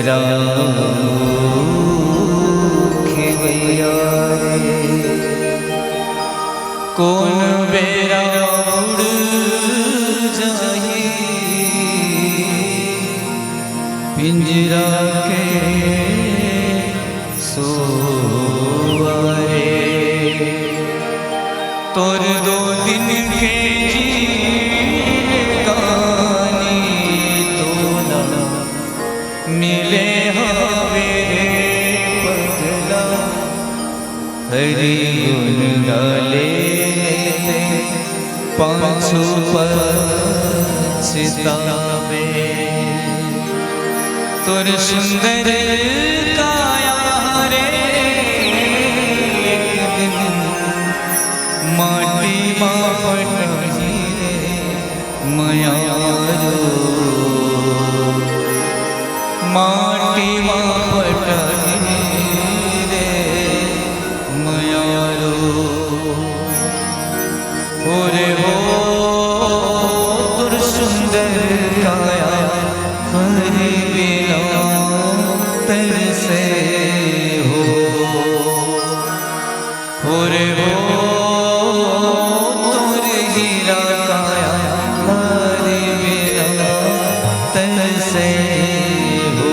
राम खेवैया रे, कोन बेरा उड़ जाही पिंजरा के सोवा रे। तोर दो दिन के जिनगानी तोला मिले हवे रे पगला। हरि गुण गाले पाछू पछतावे। तोर सुंदर काया रे एक दिन माटी मा पटही रे मयारो। माटी मा पटही रे मयारो। ओरे हो तोर सुंदर काया हरि बिना त से हो। और वो तोर हीरा काया हर बिना तन से हो।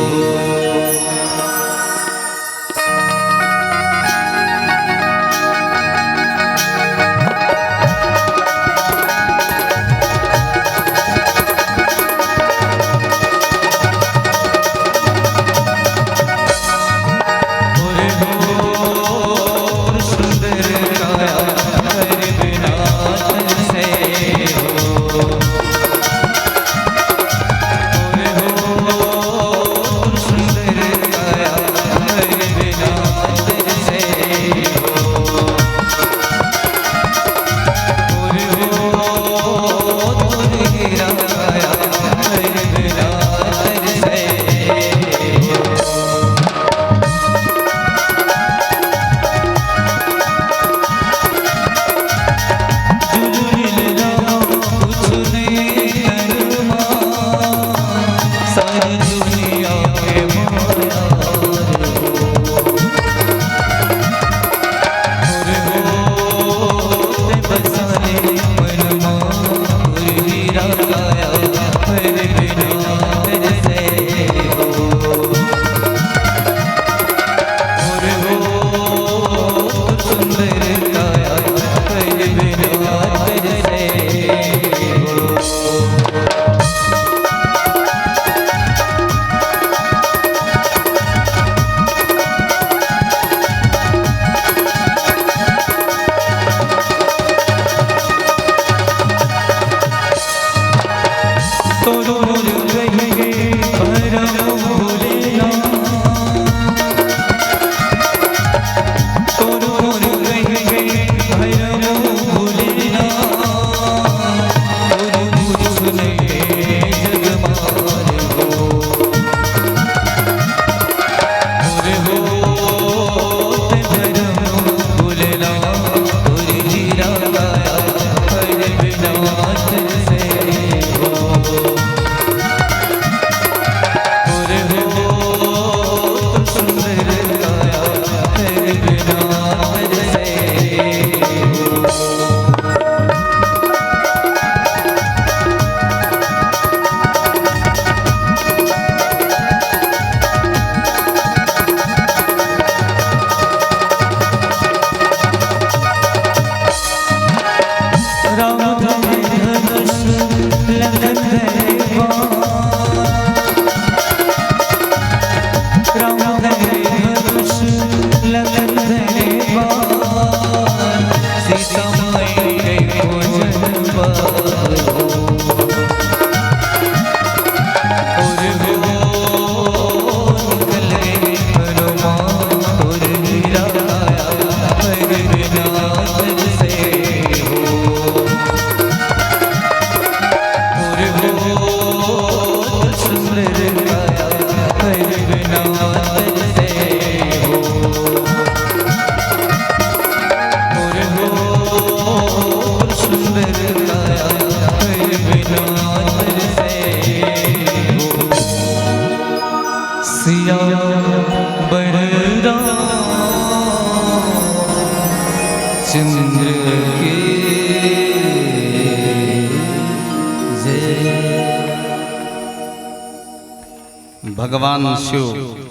भगवान शिव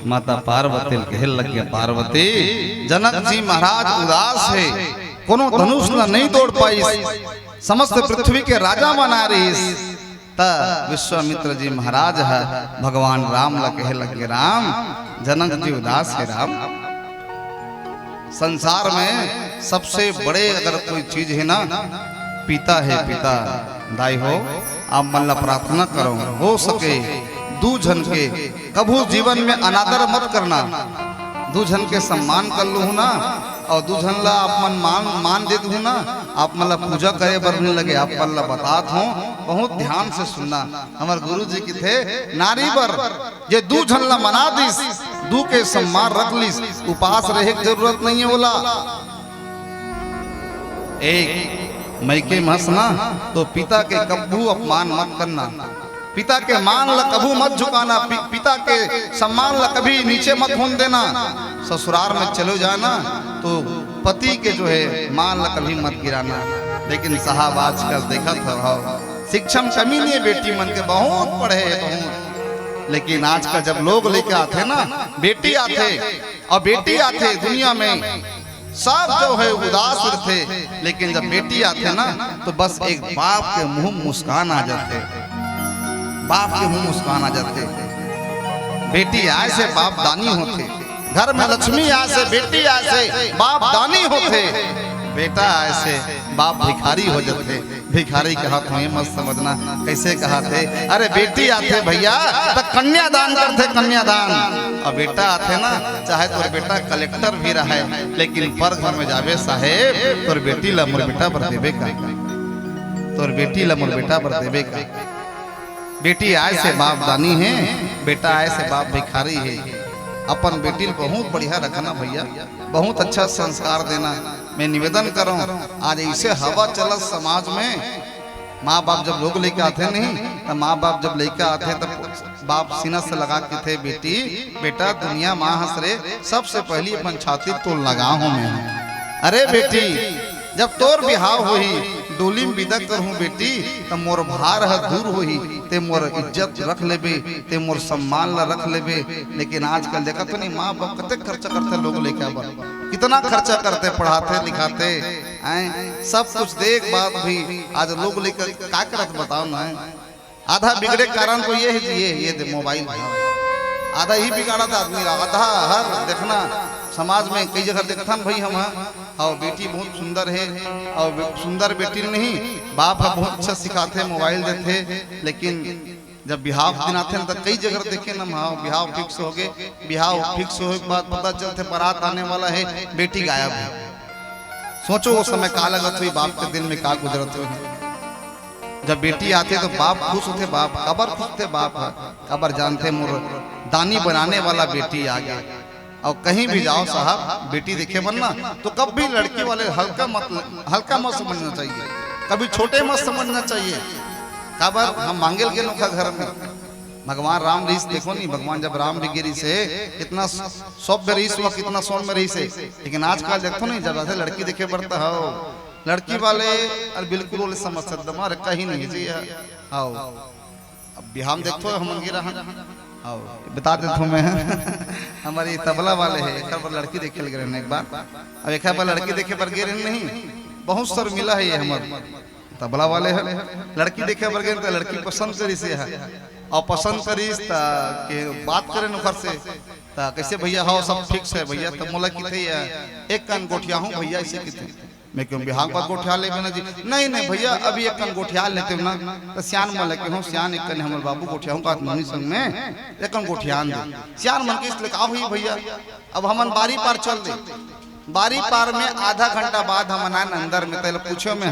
माता पार्वती ल कहे लगे, पार्वती, जनक जी महाराज उदास हे, कोनो धनुष ल नहीं तोड़ पाइस, समस्त पृथ्वी के राजा मन आ रहिस, त विश्वामित्र जी महाराज ह भगवान राम ल कहे लगे, राम, जनक जी उदास हे राम। संसार में सबसे बड़े अगर कोई चीज हे ना, पिता हे, पिता। दाई हो, आप मन ला प्रार्थना करो, हो सके दू झन के कभू जीवन में अनादर मत करना, दू झन के सम्मान कर लूहू ना, और दू झन ला आप मन मान, मान दे दू ना, आप मन ला पूजा करे बर नहीं लगे। आप मन ला बतात हो, बहुत ध्यान से सुनना। हमर गुरु जी किथे, नारी बर जे दू झन ला मना दिस, दू के सम्मान रख लिस, उपास रहे के जरूरत नहीं है बोला। एक मइके म हस ना, तो पिता के कभू अपमान मत करना, पिता के मान ला कभू मत झुकाना, पि-, पिता के सम्मान ला कभी नीचे मत होन देना। ससुराल में चलो जाना तो पति के जो है मान ला कभी मत गिराना। लेकिन साहब आजकल देखत हव, शिक्षा में कमी नहीं है, बेटी मन के बहुत पढ़े है, बहुत। लेकिन आजकल जब लोग लेके आथे ना, बेटी आथे और बेटी आथे दुनिया में, सब जो है उदास रहथे, लेकिन जब बेटी आथे ना तो बस एक बाप के मुंह मुस्कान आ जाथे, बाप के मुंह मुस्कान आ जाथे। बेटी आए से बाप दानी होथे, घर में लक्ष्मी आए से, बेटी आए से बाप दानी होथे, बेटा आए से बाप भिखारी हो जाथे। भिखारी कहत हों, ये मत समझना कैसे कहत हे। अरे बेटी आथे भैया त कन्यादान करथे, कन्यादान। और बेटा आथे ना, चाहे तोर बेटा कलेक्टर भी रहे, लेकिन पर घर में जाबे साहेब, तोर बेटी ला मोर बेटा बर देबे का, तोर बेटी ला मोर बेटा बर देबे का। बेटी आए से बाप दानी है, बेटा आए से बाप भिखारी है। अपन बेटी ल बहुत बढ़िया रखना भैया, बहुत अच्छा संस्कार देना। मैं निवेदन करौं, आज ऐसे हवा चलत समाज में, माँ बाप जब लोग लेके आथे नहीं, त माँ बाप जब लेके आथे त बाप सीना से लगा के कथे, "बेटी, बेटा, दुनिया माँ हस रे, सबसे पहली अपन छाती तो लगा हूँ मैं।" अरे बेटी, जब तोर बिहाव होही, डोली में विदा करहूँ बेटी, त मोर भार ह दूर होही, ते मोर इज्जत रख लेबे, ते मोर सम्मान ला रख लेबे। लेकिन आजकल देखत हो नहीं, माँ बाप कतेक खर्चा करथे लोग लेके बर, कितना खर्चा करथे, पढ़ाथे लिखाथे, हैं, सब कुछ देख बाद भी आज लोग लेके का करत बताओ ना। आधा बिगड़े के कारण तो ये है जी, ये, ये दे मोबाइल। आधा ही बिगाड़त आदमी रहा, आधा हर देखना समाज में कई जगह देखथन भाई हम, हाँ, बेटी बहुत सुंदर है और बे-, सुंदर बेटी नहीं, बाप ह बहुत अच्छा सिखाथे, मोबाइल देथे, लेकिन जब बिहाव दिन आथे न, त कई जगह देखे न, हाँ, बिहाव फिक्स हो गए, बिहाव फिक्स होए के बाद पता चलथे बारात आने वाला है, बेटी गायब है। सोचो वो समय का लगत हुई, बाप के दिल में का गुजरत हुई। जब बेटी आथे तो बाप खुश होथे, बाप काबर खुश होथे, बाप ह काबर जानथे मोर दानी बनाने वाला बेटी आ गया। और कहीं भी जाओ साहब, बेटी देखे बर ना, तो कभी लड़की वाले हल्का मत, हल्का मत समझना चाहिए, कभी छोटे मत समझना चाहिए। काबर हम मांगे ल गेन ओखर घर में, भगवान राम रहीस, देखो नहीं, भगवान जब राम भी गे रहीस हे, कितना सभ्य रहीस हुआ, कितना सौम्य रहीस हे। लेकिन आजकल देखो नहीं, जब ऐसे लड़की देखे बर त हव, लड़की वाले और बिल्कुल वाले समझ सकते, अरे कहीं नहीं जी, आओ। अब बिहाव देखो हमन गे रहन, आओ, बता देथों मैं। हमारे तबला वाले हैं, एक बार लड़की देखे लगे रहने एक बार, अब एक बार लड़की देखे बर गे रहन नहीं, बहुत शर्मिला है ये हमारे तबला वाले है। लड़की देखे बर गे त लड़की पसंद करिस हे, और पसंद करिस त के बात करे ओखर से, त कैसे भैया, हव सब ठीक है भैया, त मोला किथे ये एक कन गोठिया हूँ भैया, ऐसे किथे। मैं कहूँ बिहाव के बाद गोठिया लेबे ना जी, नहीं नहीं भैया, अभी एक कन गोठिया लेते हो ना, त सियान मन ल कहूँ, सियान एक कन हमर बाबू गोठिया हूँ का नोनी संग में एक कन गोठिया दे। सियान मन के इसलिए का हुई भैया, अब हमन बारी पार चल दे, बारी पार में आधा घंटा बाद हमन आन अंदर में, तेला पूछे में,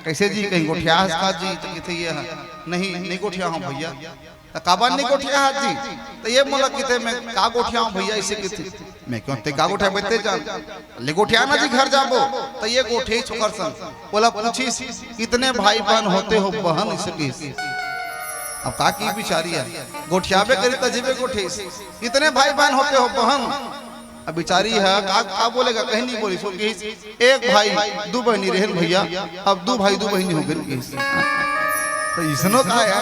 कैसे जी, कहीं गोठिया हस का जी? त किथे ये है, नहीं, नहीं गोठिया हूँ भैया। त काबर नहीं गोठिया हस जी? त ये मोला किथे मैं का गोठिया हूँ भैया, इसे किथे। मैं कहूँ ते का गोठिया बते जान, ले गोठिया ना जी घर जाबो। त ये गोठिया छोकर सन, बोला पूछिस, कितने भाई बहन होते हो बहन, इसे किस। अब का की बिचारी है, गोठियाबे करी त जीबे गोठिस, कितने भाई बहन होते हो बहन। अब बिचारी है का, का बोलेगा, कहीं नहीं बोली, सो किस, एक भाई दू बहनी रहन भैया, अब दू भाई दू बहनी हो गए किस। तो इसनो का है,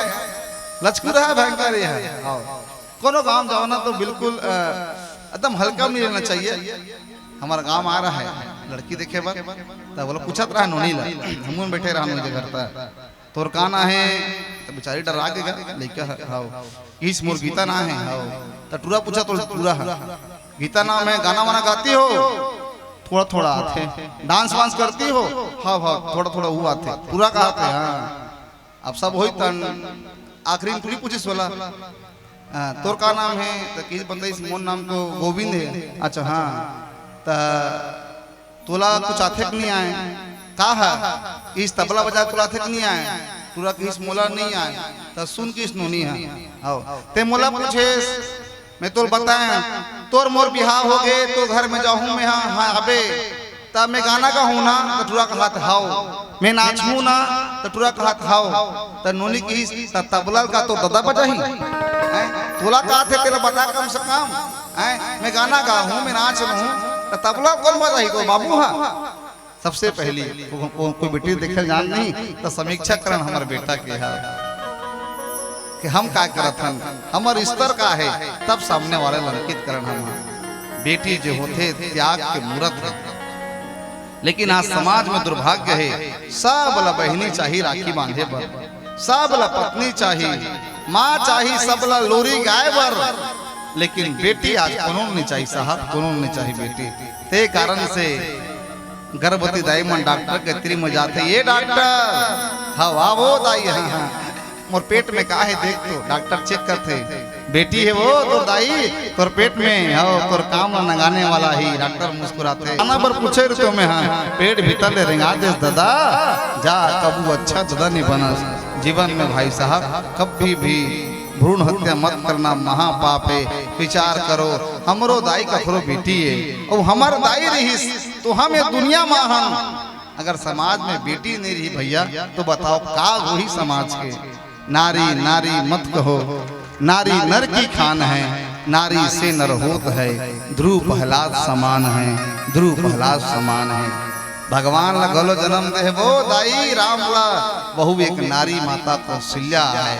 लचकू रहा भयंकर ये है। आओ, कोनो गांव जाओ ना तो बिल्कुल अ, एकदम हल्का में नहीं लेना चाहिए। हमारा गांव आ रहा है लड़की देखे बर, तब बोला पूछत रहा नोनी ला, हम बैठे रहा नोनी के घर पर। तोर का ना है? त बेचारी डरा के गा, लइका ह-, हव। किस मोर गीता ना है, हव। त टूरा पूछा तो टूरा है। गीता नाम है, गाना वाना गाती हो? थोड़ा थोड़ा आथे। डांस वांस करती हो? हव, हव, थोड़ा थोड़ा वो आथे। पूरा का आथे, हाँ। अब सब होई तन आखिरी में टूरी पूछिस वाला। हाँ, तोर का नाम है? त किस बंदा इस मोर नाम तो गोविंद है। अच्छा, हाँ। त तोला कुछ आथे कि नहीं आए? का है? इस तबला बजा तोला आथे कि नहीं आए? टूरा किस मोला नहीं आए। त सुन किस नोनी है। आओ। ते मोला पूछेस, मैं तोल बताए, तोर मोर बिहाव हो गए, तो घर में जाहूं मैं, हाँ, हाँ, अबे। त त मैं गाना गाहूं ना, त टुरा कहत हव, मैं नाचहूं ना, त टुरा कहत हव, त नोनी कहिस, त तबला ल का तोर ददा बजाही? हैं? तोला का थे, तेला बता कम से कम। हैं? मैं गाना गाहूं, मैं नाच रहूं, त तबला ल कोन बजाही? तोर बाबू हा। सबसे पहली को, को, कोई बेटी देखे जान नहीं, त समीक्षा करन हमर बेटा के हा कि हम का करत हन, हमर स्तर का हे, तब सामने वाले ल अंकित करन हम। बेटी जो होथे त्याग के मूरत हे। लेकिन आज समाज में दुर्भाग्य हे, सब ला बहिनी चाही राखी बांधे बर, सब ला पत्नी चाही, माँ चाही, सब ला लोरी गाय बर, लेकिन बेटी आज कोनो नहीं चाही साहब, कोनो नहीं चाही बेटी। ते कारण से गर्भवती दाई मन डॉक्टर के तीर में जाथे, "ये डॉक्टर, हव आवो दाई, हाँ, हाँ।" मोर पेट में का हे देख तो, डॉक्टर चेक करथे। बेटी हे वो तोर दाई, तोर पेट में, हव, तोर काम ला नंगाने वाला ही। डॉक्टर मुस्कुराथे। आना बर पूछे रहितेंव मैं हा, पेट भीतर ले रेंगा देस ददा, जा कभू अच्छा ददा नहीं बनस। जीवन में भाई साहब कभी भी भ्रूण हत्या मत करना, महापाप हे। विचार करो, हमरो दाई कखरो बेटी हे, अउ हमर दाई रहिस तो हम ये दुनिया मा हन। अगर समाज में बेटी नहीं रही भैया, तो बताओ का होही समाज के? नारी नारी मत कहो, नारी नर की खान है, नारी से नर होत है, ध्रुव प्रहलाद समान है, ध्रुव प्रहलाद समान है। भगवान ला घलो जन्म दे हे वो दाई राम ला, वहू एक नारी माता कौशल्या आय।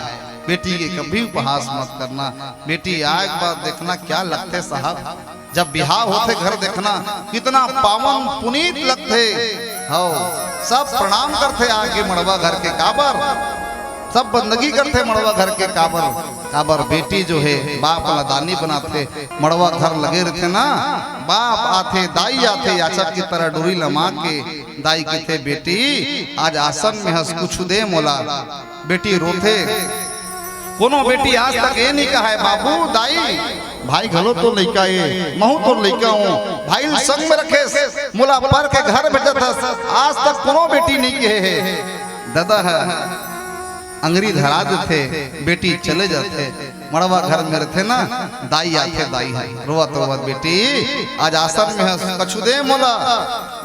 बेटी के कभी उपहास मत करना, बेटी आए के बाद देखना क्या लगथे साहब। जब बिहाव होथे घर देखना कितना पावन पुनीत लगथे। हव, सब प्रणाम करथे आके मड़वा घर के, काबर? सब बंदगी करथे मड़वा घर के, काबर? काबर बेटी जो हे बाप ला दानी बनाथे। मड़वा घर लगे रहिथे ना, बाप आथे, दाई आथे, याचक की तरह डोरी ला मांग के दाई कहिथे, "बेटी, आज आसन में हस, कुछु दे मोला।" बेटी रोथे। कोनो बेटी आज तक ये नहीं कहा है, "बाबू, दाई, भाई घलो तो लइका ए, महू तो लइका हूँ, भाई ल संग में रखेस, मोला पर के घर भेजत हस।" आज तक कोनो बेटी नहीं कहे हे। ददा ह अंगरी धरा देथे, बेटी चले जाथे। मड़वा घर में रथे ना, दाई आथे, दाई ह रोवत रोवत, "बेटी, आज आसन में हस, कछु दे मोला।"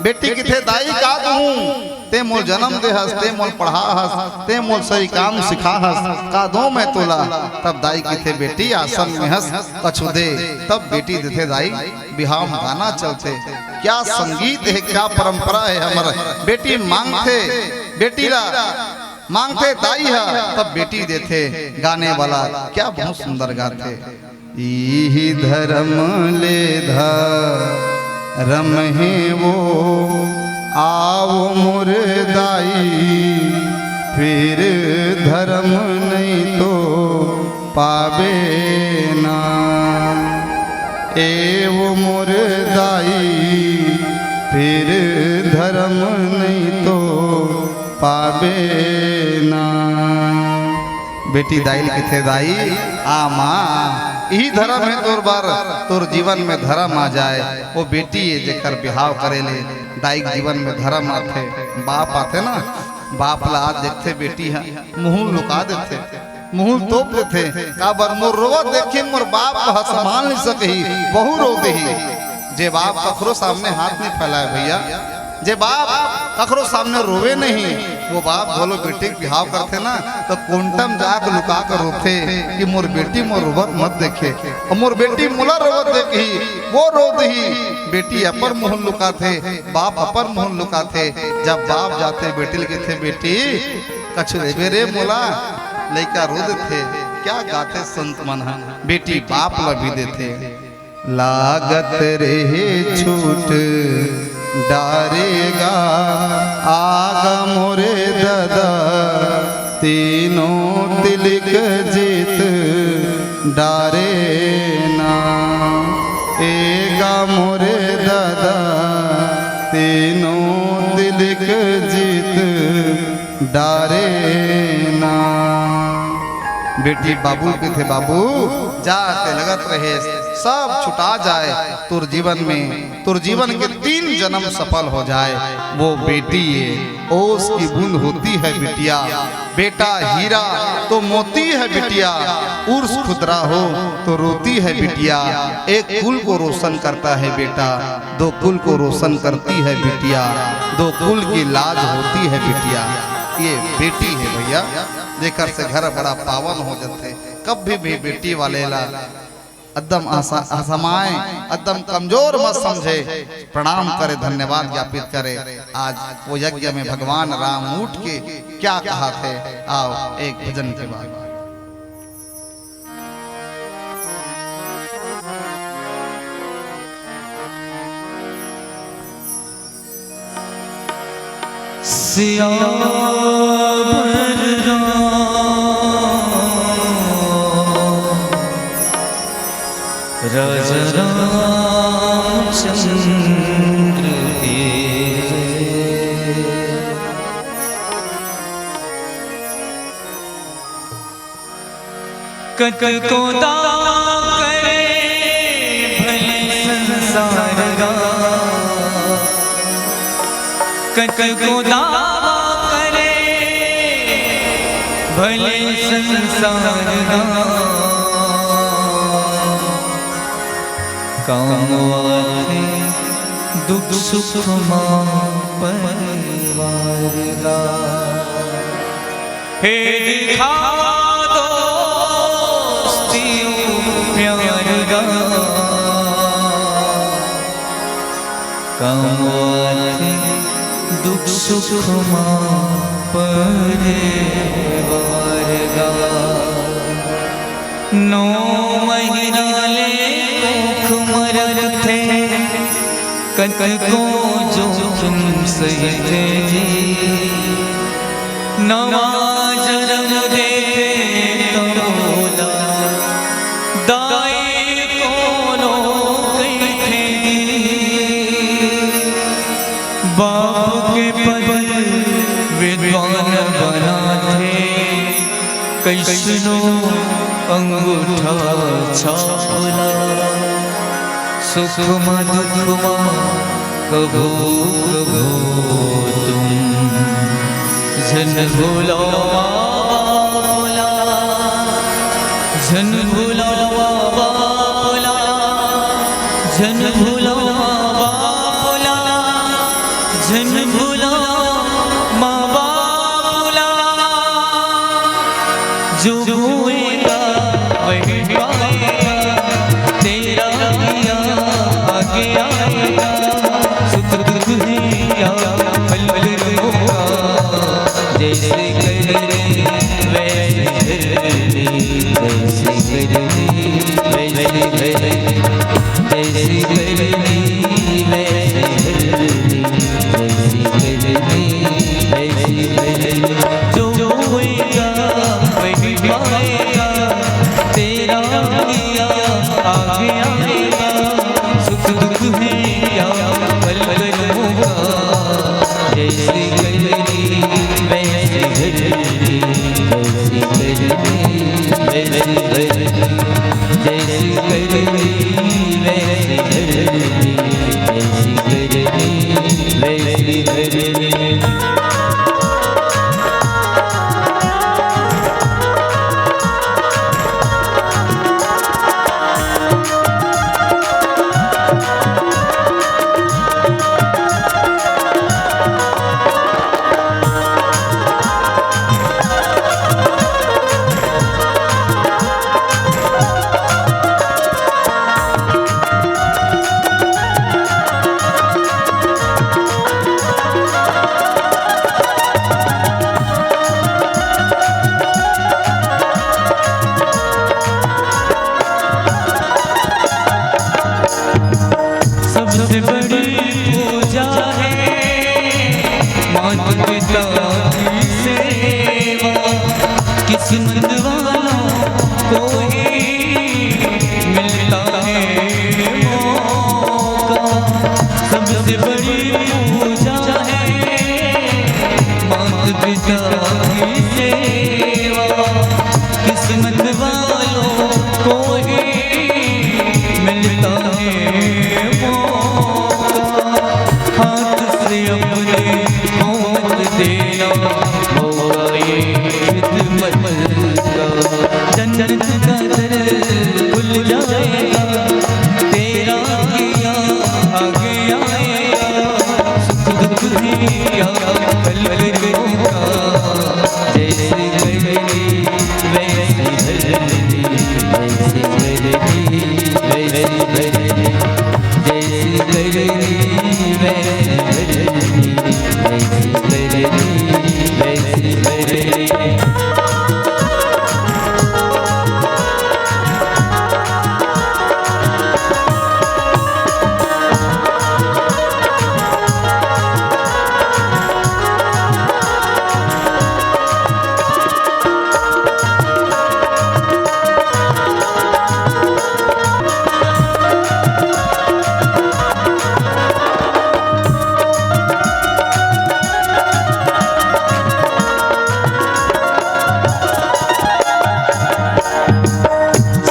बेटी किथे, "दाई का दूँ?" "ते मोल जन्म दे हस, ते मोल पढ़ा हस, ते मोल सही काम सिखा हस, का दो मैं तोला?" तब दाई किथे, "बेटी आसन में हस, कछु दे।" तब बेटी देथे दाई, बिहाव में गाना चलथे। क्या संगीत हे, क्या परंपरा हे हमर। बेटी मांगथे, बेटी ला मांगथे दाई हा, तब बेटी देथे। गाने वाला क्या बहुत सुंदर गाथे। इही धरम ले धरम हे वो, आवो मोर दाई, फिर धरम नहीं तो पाबे ना। ए वो मोर दाई, फिर धरम नहीं तो पाबे ना। बेटी दाई ल किथे, "दाई, आ माँ, इही धरम हे तोर बर, तोर जीवन में धरम आ जाए।" वो बेटी हे जेकर बिहाव करे ले दाई के जीवन में धरम आथे। बाप आथे ना, बाप ला आज देखथे बेटी ह, मुँह लुका देथे, मुँह तोप देथे। काबर? मोर रोवत देखिन मोर बाप ह संभाल नहीं सकही, वहू रो देही। जे बाप कखरो सामने हाथ नहीं फैलाए भैया, जे बाप कखरो सामने रोवे नहीं, वो बाप घलो बेटी के बिहाव करथे ना, तो कोंटा म जाके लुका कर रोथे कि मोर बेटी मोर रोवत मत देखे, अउ मोर बेटी मोला रोवत देखही, वो रो देही। बेटी अपन मुँह लुकाथे, बाप अपन मुँह लुकाथे। जब बाप जाथे, बेटी ल किथे, "बेटी, कछु देबे रे मोला?" लइका रो देथे। क्या गाथे संत मन ह, बेटी बाप ल भी देथे। लागत रहे छूट डारेगा, आगा मोरे ददा, तीनों तिलिक जीत डारे ना। एगा मोरे ददा, तीनों तिलिक जीत डारे ना। बेटी बाबू ल किथे, "बाबू, जा ते लगत रहेस, सब छुटा जाए तोर जीवन में, तोर जीवन के तीन जन्म सफल हो जाए। वो बेटी ये ओस की बूंद होती है बिटिया, बेटा हीरा तो मोती है बिटिया, उर्स खुदरा हो तो रोती है बिटिया। एक कुल को रोशन करता है बेटा, दो कुल को रोशन करती है बिटिया, दो कुल की लाज होती है बिटिया। ये बेटी है भैया, जेकर से घर बड़ा पावन हो जाथे। कभी भी बेटी वाले ला एकदम अस-, असहाय, एकदम कमजोर मत समझे, प्रणाम करे, धन्यवाद ज्ञापित करे। आज वो यज्ञ में भगवान राम उठ के क्या कहा थे, आओ एक भजन के बाद। सियावर राम राजा रामचंद्र के। कतको दावा करे भले संसार गा, कतको दावा करे भले संसार गा, काम आथे दुख सुख मा परिवार गा। हे दिखावा दोस्ती प्यार गा, काम आथे दुख सुख मा परिवार गा। नौ महीना ले कोख म रथे, कतको जोखिम सहिथे जी। नवा जन्म देथे त ओला दाई कोनो कहिथे जी। बाप के पद विद्वान बनाथे, कइसनो अंगूठा छाप ला। सुख मा दुख मा कभू कभू तुम झन भूलो माँ बाप ला, झन भूलो माँ बाप ला, झन भूलो माँ बाप ला, झन भूलो माँ बाप ला। जो बोएगा वही पाएगा, तेरा दिया आगे आएगा। सुख दुख है या फल फल होगा, जैसे करनी वैसे भरनी, जैसे करनी वैसे भरनी, जैसे करनी वैसे भरनी, जैसे करनी वैसे भरनी। जो बोएगा वही पाएगा, तेरा दिया आगे आएगा। सुख दुख है या फल फल होगा, जैसे करनी वैसे भरनी, जैसे करनी वैसे भरनी, जैसे करनी वैसे भरनी, जैसे करनी वैसे भरनी। जैसी करनी वैसी भरनी, जैसी करनी वैसी भरनी।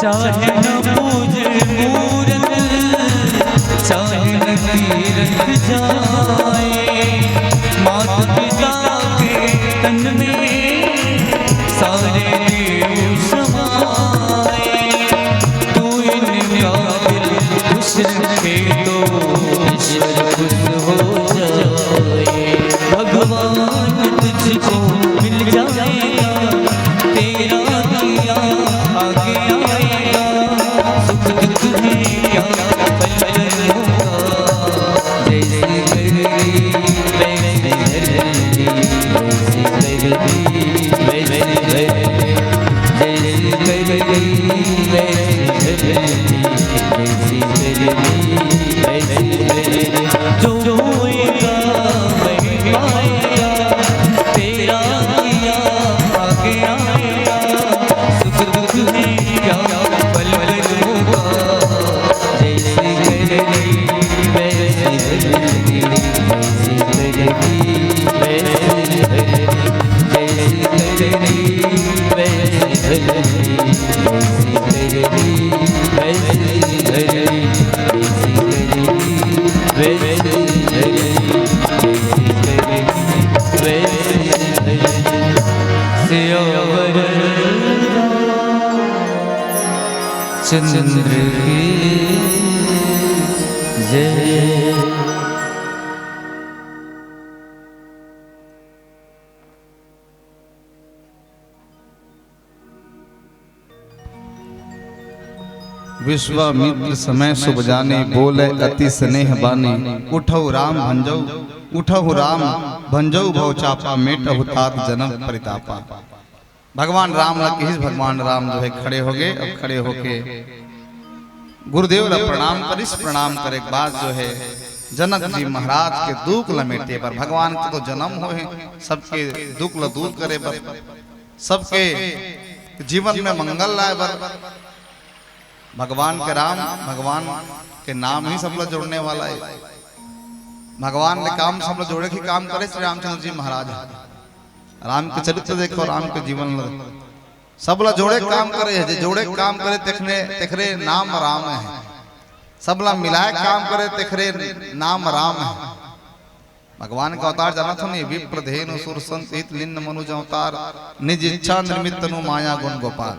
चाहे न पूजे मूरत, चाहे न तीरथ जाए, मात पिता के तन में सारे देव समाए। तू इनका दिल खुश रखे तो ईश्वर खुश हो जाए। भगवान तुझको मिल जाएगा, तेरा किया आगे आएगा। सुख दुख में क्या फल होगा, जैसी करनी वैसी भरनी, जैसी करनी वैसी भरनी, जैसी करनी वैसी भरनी, जैसी करनी वैसी भरनी। जो होएगा वही पाएगा, तेरा किया आगे आएगा। सुख दुख में क्या पल पल होगा, जैसी करनी वैसी भरनी, जैसी करनी वैसी भरनी, जैसी करनी वैसी भरनी, जैसी करनी वैसी भरनी, जैसी करनी वैसी भरनी, जैसी करनी वैसी भरनी। सियावर चंद्र की जय। विश्वामित्र समय शुभ जाने, बोले अति स्नेह बानी। उठहु राम भंजउ, उठहु राम भंजउ भव चापा, मेटहु तात जनक परितापा। भगवान राम ला किहिस, भगवान राम जो है खड़े हो गए। अब खड़े होके गुरुदेव ला प्रणाम करिस। प्रणाम करे के बाद जो है जनक जी महाराज के दुख ला मेटे बर, भगवान के तो जन्म होहे सबके दुख ला दूर करे बर, सबके जीवन में मंगल लाए बर। भगवान के राम, भगवान के नाम ही सबला जोड़ने वाला है। भगवान ने काम सबला जोड़े के काम करे श्री रामचंद्र जी महाराज। राम के चरित्र देखो, राम के जीवन ल-, सबला जोड़े काम करे है, जे जोड़े काम करे तेखने, तेखरे नाम राम है। सबला मिलाए काम करे तेखरे नाम राम है। भगवान का अवतार जानत हो नहीं, विप्र धेनु सुर संत हित लिन्न मनुज अवतार, निज इच्छा निर्मित तनु माया गुण गोपाल।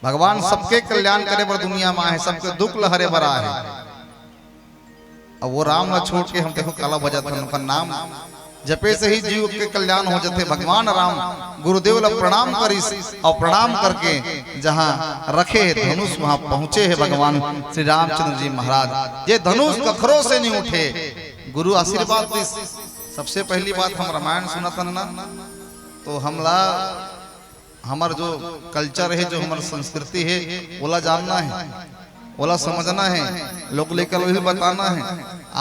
भगवान सबके कल्याण करे बर दुनिया में आए, सबके दुख ल हरे बर आए। अब वो राम ला छोड़ के हम देखो काला भजत हन, ओकर नाम जपे से ही जीव के कल्याण हो जथे। भगवान राम गुरुदेव ला प्रणाम करिस और प्रणाम करके जहाँ रखे है धनुष, वहाँ पहुँचे है भगवान श्री रामचंद्र जी महाराज। ये धनुष कखरो से नहीं उठे, गुरु आशीर्वाद दिस। सबसे पहली बात हम रामायण सुनत हन ना, तो हमला हमर जो culture है, जो हमर संस्कृति है, ओला जानना है, ओला समझना है, लोग लइका ल भी बताना है।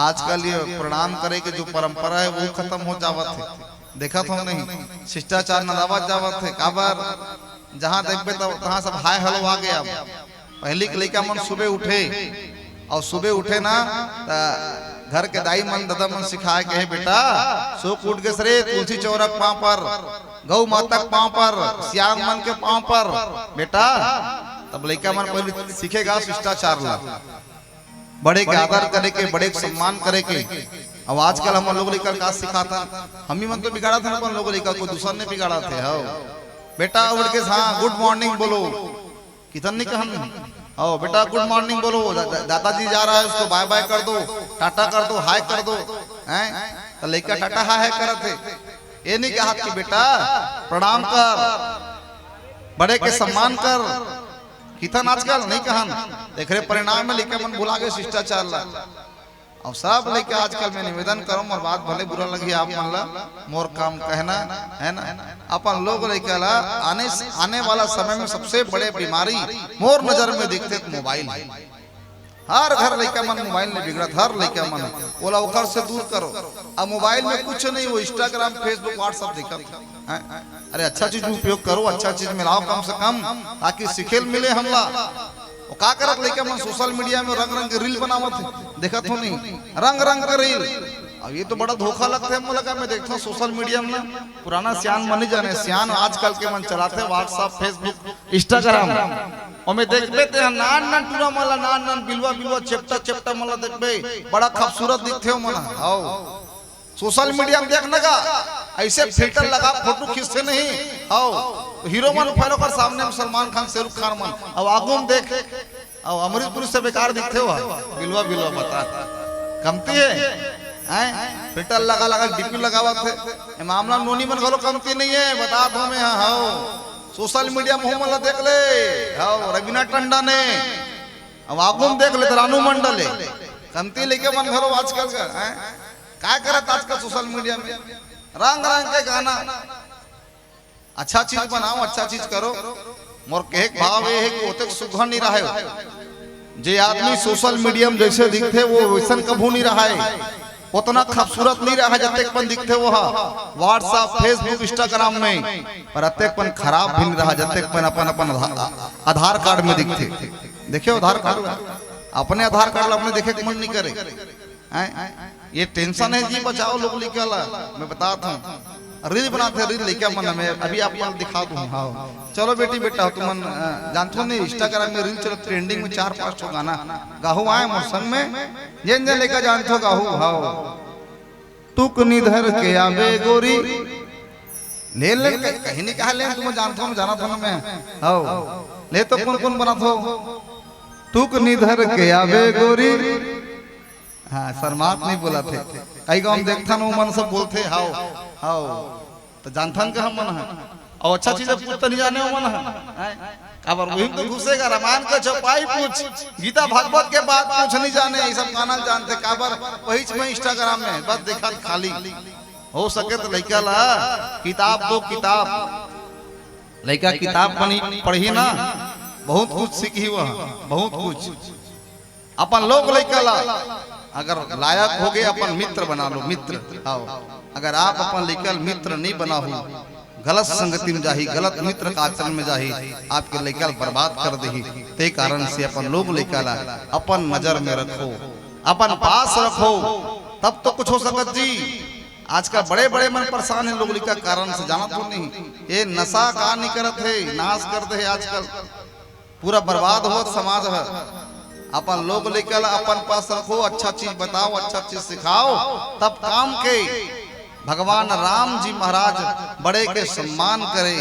आजकल ये प्रणाम करे के जो परंपरा है, वो खत्म हो जावत है। देखत हो नहीं, शिष्टाचार नदावत जावत है। काबर? जहाँ देखबे तब तहाँ सब hi hello आ गया। अब पहली के लइका मन सुबह उठे, और सुबह उठे ना, त घर के दाई मन, ददा मन सिखाए के, "हे बेटा, सो के उठ गे रे, तुलसी चौरा के पाँव पर, गौ माता के पाँव पर, सियान मन के पाँव पर, बेटा।" तब लइका मन पहले सीखेगा शिष्टाचार ला, बड़े के आदर करे के, बड़े के सम्मान करे के। अब आजकल हमर लोग लइका का सिखाथन, हम ही मन तो बिगाड़त हन अपन लोग लइका, कोई दूसर नहीं बिगाड़त हे। हव बेटा, उठ के, हाँ, good morning बोलो, कितन नहीं कहन। आओ बेटा, good morning बोलो, दा-, दा-, दादाजी जा रहा है, उसको bye bye कर दो, टाटा कर दो, hi कर दो, हैं? तो लइका टाटा hi hi करत हे। ये नहीं कहत कि बेटा प्रणाम कर, बड़े के सम्मान कर, इथन आजकल नहीं कहन, तेखरे परिणाम में लइका मन भुला गे शिष्टाचार ला। अउ सब लइका आजकल मैं निवेदन करूं, मोर बात भले बुरा लगही आप मन ला, मोर काम कहना है ना, अपन लोग लइका ला आने, आने वाला समय में सबसे बड़े बीमारी मोर नजर में दिखथे त मोबाइल हे। हर घर लइका मन मोबाइल में बिगड़त, हर लइका मन, ओला ओकर से दूर करो। अब मोबाइल में कुछ नहीं, वो Instagram, Facebook, WhatsApp देखत हे। अरे अच्छा चीज उपयोग करो, अच्छा चीज मिलाओ कम से कम, ताकि सीखे ल मिले हमला। वो का करत लइका मन सोशल मीडिया में रंग रंग के रील बनावत हे, देखत हो नहीं, रंग रंग के रील। अब ये तो बड़ा धोखा लगथे हमन ला, मैं देखथों सोशल मीडिया में ना, पुराना सियान मन नहीं जाने, सियान आजकल के मन चलाथे WhatsApp, Facebook, Instagram। ओमे देखबे ते नान नान टूरा मन ला, नान नान बिलवा बिलवा, चेपटा चेपटा मन ला देखबे, बड़ा खूबसूरत दिखथे ओ मन ह। हव, सोशल मीडिया में देख न गा, ऐसे फिल्टर लगा फोटो खींचथे नहीं। हव, हीरो मन फेर ओकर सामने में सलमान खान, शाहरुख खान मन, अब आगू में देख, अब अमरीश पुरी से बेकार दिखथे ओ ह, बिलवा बिलवा बता, कमती हे, हैं? फिल्टर लगा लगा डीपी लगावत हे। ए मामला नोनी मन घलो कमती नहीं हे, बतात हों मैं ह। हव, सोशल मीडिया में हो मन ला देख ले, हव, रवीना टंडन हे, अब आगू में देख ले त रानू मंडल हे, कमती लइका मन घलो आजकल का, हैं? का करत आजकल सोशल मीडिया में रंग रंग के गाना। अच्छा चीज बनाओ, अच्छा चीज करो। मोर कहे के भाव ये हे कि ओतेक सुघर नहीं रहे। जे आदमी सोशल मीडिया में जैसे दिखथे, वो वैसन कभू नहीं रहे, ओतना खूबसूरत नहीं रहे, जतेक पन दिखथे वो ह। WhatsApp, Facebook, Instagram में, पर अतेक पन खराब भी नहीं रहे, जतेक पन अपन अपन आधा-, आधार कार्ड में दिखथे। देखे आधार कार्ड, अपने आधार कार्ड ला अपने देखे के मन नहीं करे। हैं? ये टेंशन हे जी, बचाओ लोग लइका ला। मैं बतात हों, रील बनाथे, रील लइका मन में, अभी आप मन दिखा दूं। हव, चलो बेटी बेटा, तुमन, अ, जानथो नहीं, Instagram में रील चलत, ट्रेंडिंग में चार पांच ठो गाना गाहू आए मोर संग में, जेन जेन लइका जानथो गाहू। हव, टुकनी धर के आबे गोरी, ले ले, कहीं नहीं कहा ले, तुम जानथो, जानत हो ना मैं। हव, ले तो कौन कौन बनाथो, टुकनी धर के आबे गोरी, हाँ, शर्मात नहीं बोलथे। कई गांव में देखथन, वो मन सब बोलथे, हव, हव। त जानथन का हम मन ह। अउ अच्छा चीज पूछ त नहीं जाने वो मन ह। हैं? काबर वही में तो घुसेगा, रामायण का चौपाई पूछ, गीता भागवत के बात पूछ नहीं जाने, ये सब गाना जानथे। काबर वही में Instagram में बस देखत खाली। हो सके त लइका ला किताब दो, किताब। लइका किताब पढ़ी, पढ़ही ना, बहुत कुछ सीखही वह, बहुत कुछ। अपन लोग लइका ला अगर लायक होगे, अपन मित्र बना लो, मित्र। हव, अगर आप अपन लइका ल मित्र नहीं बनाहू, गलत संगति में जाही, गलत मित्र का आचरण में जाही, आपके लइका ल बर्बाद कर देही। ते कारण से अपन लोग लइका ला अपन नजर में रखो, अपन पास रखो, तब तो कुछ हो सकत जी। आजकल बड़े बड़े मन परेशान हे लोग लइका कारण से, जानत हो नहीं, ये नशा का नहीं करत हे, नाश कर दे हे आजकल। पूरा बर्बाद होत समाज ह। अपन लोग लइका ला अपन पास रखो, अच्छा चीज बताओ, अच्छा चीज सिखाओ, तब काम के। भगवान राम जी महाराज बड़े के सम्मान करे,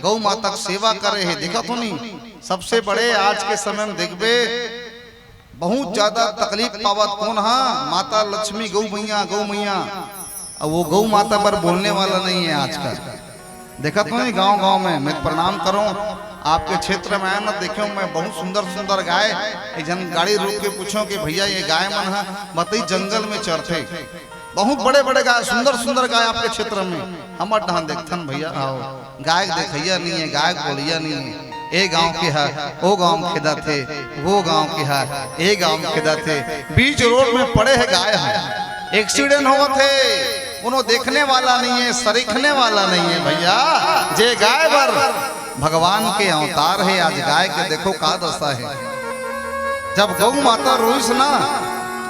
गौ माता के सेवा करे हे। देखत हो नहीं, सबसे बड़े आज के समय में देखबे, बहुत ज्यादा तकलीफ पावत कौन हा? माता लक्ष्मी, गौ मैया, गौ मैया। अब वो गौ माता पर बोलने वाला नहीं है आजकल। देखत हो नहीं गांव गांव में, मैं प्रणाम करूं, आपके क्षेत्र में आया ना, देखो मैं बहुत सुंदर सुंदर गाय। एक जन गाड़ी रोक के पूछो कि भैया ये गाय मन है, बताई जंगल में चरथे। बहुत बड़े बड़े गाय, सुंदर सुंदर गाय आपके क्षेत्र में। हमर डहान देखथन भैया, आओ, गाय के देखइया नहीं है, गाय के बोलइया नहीं है। ए गांव के है, ओ गांव में खेदत हे, वो गांव के है, ए गांव में खेदत हे। बीच रोड में पड़े है गाय है, एक्सीडेंट होवत हे, कोनो देखने वाला नहीं है, सरीखने वाला नहीं है भैया। जे गाय बर भगवान के अवतार हे, आज गाय के देखो का दशा हे। जब गौ माता रोइस ना,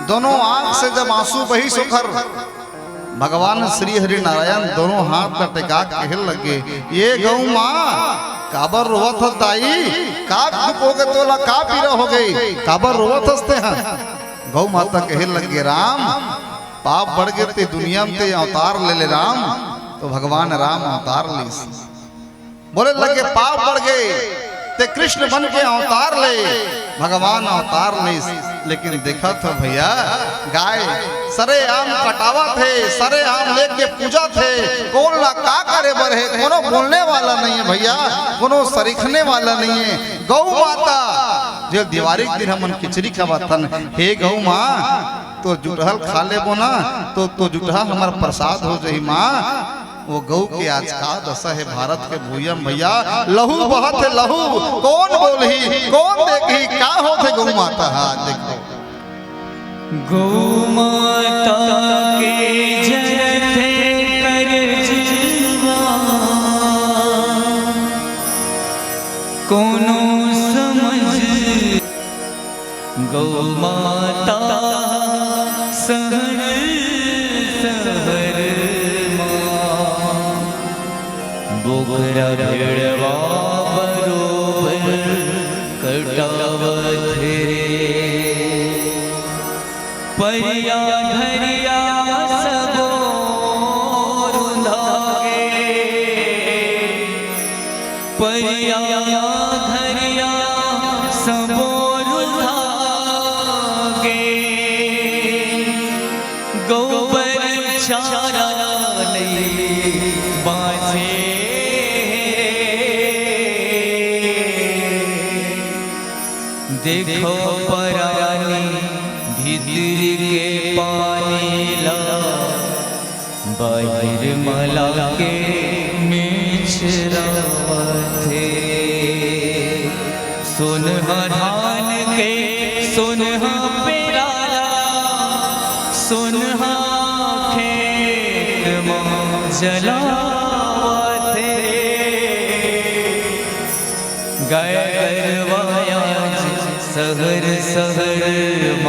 दोनों आंख से जब आंसू बहिस ओखर, भगवान श्री हरि नारायण दोनों हाथ ला टेका के कहे लगे, "ये गौ माँ, काबर रोवत हस दाई? का दुख होगे तोला, का पीरा होगे? काबर रोवत हस तेहा?" गौ माता कहे लगे, "राम, पाप बढ़ गे ते दुनिया में ते अवतार ले ले राम।" तो भगवान राम अवतार लीस। बोले लगे, "पाप बढ़ गे, ते कृष्ण बन के अवतार ले, भगवान अवतार ले, लेकिन देखत हो भैया, गाय सरेआम कटावत हे, सरेआम लेके पूजत हे। कोन ला का करे बर हे, कोनो बोलने वाला नहीं है भैया, कोनो सरिखने वाला नहीं है। गौ माता, जे दिवारी के दिन हमन खिचड़ी खवाथन, हे गौ माँ, तो जुटहल खा लेबो ना, तो, तो जुटहा हमर प्रसाद हो जही माँ। वो गौ के आज का दशा है भारत के भुइयां में भैया, लहू बहत है लहू, कौन बोलही, कौन देखही, का होत है गौ माता हा, आज देखो। गौ माता के जरत हे करजवा, कोनो समझ गौ माता सहर सहर मा, बोकरा भेड़वा बरोबर कटावत रे। परिया धरिया सबो रुंधा गे, परिया धरिया सबो रुंधा गे। गोबर चारा नइ बांचे। देखो परानी भीतरी के पानी ला, बाहिर मला के मिचरावत हे। सोनहा धान के सोनहा पेराला, सोनहा खेत म जलावत हे। गाय गरवा आज सहर सहर म,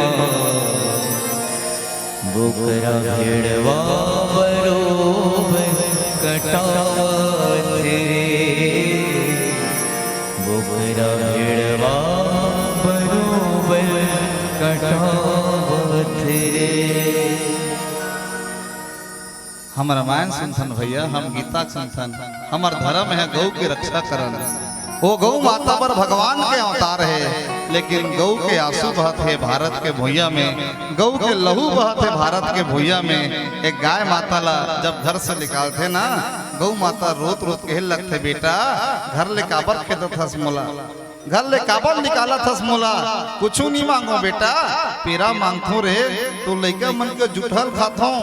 बोकरा भेड़वा बरोबर कटावत रे। बोकरा भेड़वा बरोबर कटावत रे। हम रामायण सुनथन भैया, हम गीता सुनथन, हमर धर्म हे गौ के रक्षा करन। ओ गौ माता बर भगवान के अवतार हे, लेकिन गौ के आंसू बहत हे भारत के भुइयां में, गौ के लहू बहत हे भारत के भुइयां में। एक गाय माता ला जब घर से निकालथे ना, गौ माता रोत रोत कहे लगथे, "बेटा, घर ले काबर खेदत हस मोला?" घर ले काबर निकालत हस मोला? कुछु नी मांगो बेटा, पेरा मांगथों रे, तो लइका मन के जुठल खाथों।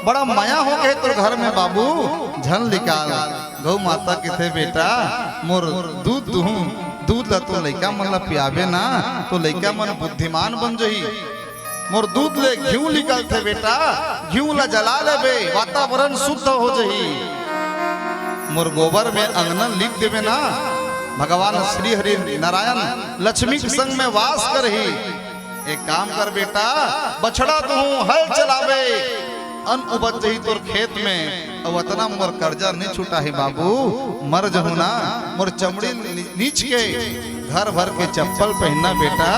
बड़ा मया हो गे तोर घर में बाबू, झन निकाल। गौ माता कथे, बेटा, मोर दूध दुहूं, दूध ला तो लइका मन ला पियाबे ना, तो लइका मन बुद्धिमान बन जही। मोर दूध ले घीव निकलथे बेटा, घीव ला जला लेबे, वातावरण शुद्ध हो जही। मोर गोबर में अंगना लीप देबे ना, भगवान श्री हरि नारायण लक्ष्मी के संग में वास करही। एक काम कर बेटा, बछड़ा दुहूं, हल चलाबे, अन्न उपज जही तोर खेत में। अउ अतना मोर कर्जा नइ छुटा हे बाबू, मर जहूं ना, मोर चमड़ी नीच के घर भर के चप्पल पहिनना बेटा,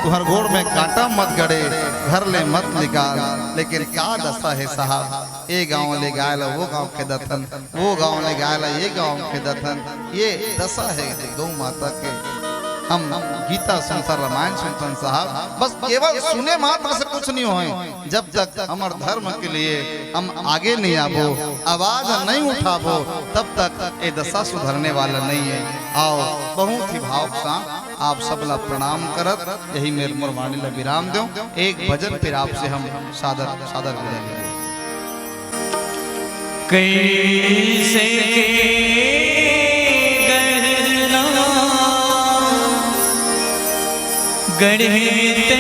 तुंहर गोड़ में कांटा मत गड़े, घर ले मत निकाल। लेकिन का दशा हे साहब, ए गांव ले गाय ला वो गांव खेदत हन, वो गांव ले गाय ला ये गांव खेदत हन। ये दशा हे गौ माता के। हम गीता सुनथन, रामायण सुनथन साहब, बस केवल सुने मात्र से कुछ नहीं होय। जब तक हमर धर्म के लिए हम आगे नहीं आबो, आवाज नहीं उठाबो, तब तक ये दशा सुधरने वाला नहीं है। आओ, बहुत ही भाव सा आप सब ला प्रणाम करत यही मेर मोर वाणी ला विराम देंव। एक भजन फिर आपसे हम सादर, सादर विदा लेंगे। कैसे के गढ़ना गढ़े ते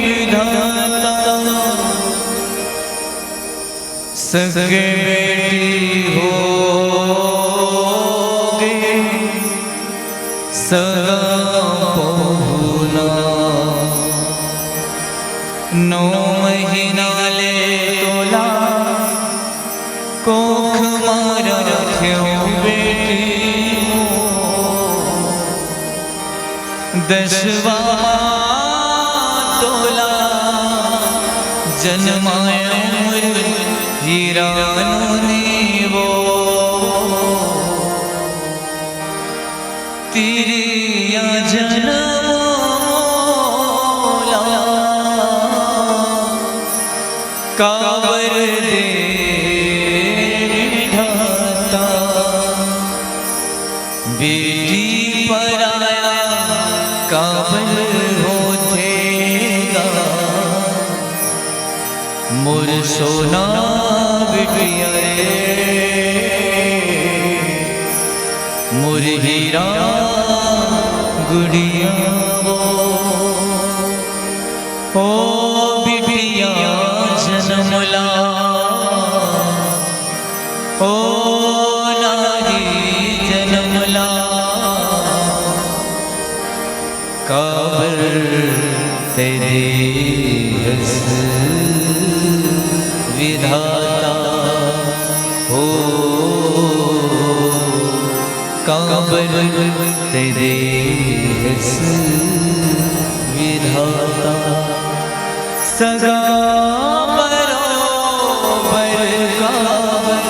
विधाता, सगे बेटी हो गे सगा पहुना। नौ महीना ले तोला कोख मा रखेंव बेटी हो। दसवा तोला जनमाय उमर हीरा नोनी वो। काबर दे विधाता बेटी पराया काबर होथे गा, मोर सोना बिटिया रे, मोर हीरा गुड़िया वो। ओ बिटिया जनम ला, ओ नारी जनम ला, काबर ते देहस विधाता हो, काबर ते देहस विधाता। सगा बरोबर काबर,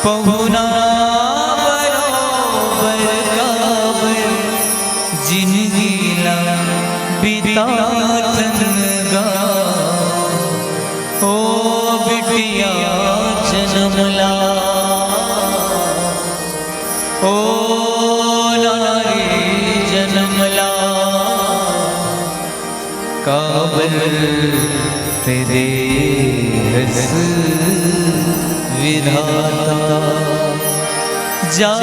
पहुना बरोबर काबर, जिनगी ला बिताथन गा, ओ बिटिया जनम ला, ओ नारी जनम ला, काबर ते देहस विधाता। जा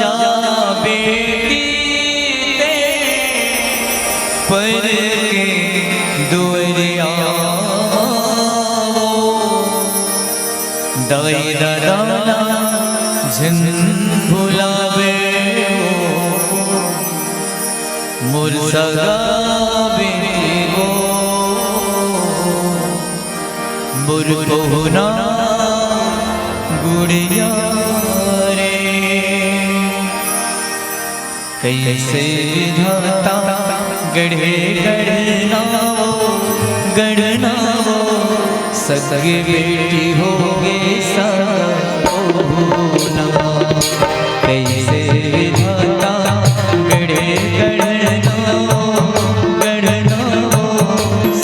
बेटी ते पर के दुवरिया, दाई ददा ला झन भुलाबे वो, मोर सगा बेटी वो, मोर पहुना गुड़िया रे। कइसे विधाता गढ़े गढ़ना वो, गढ़ना वो, सगे बेटी होगे सगा पहुना। कइसे विधाता गढ़े गढ़ना वो, गढ़ना वो,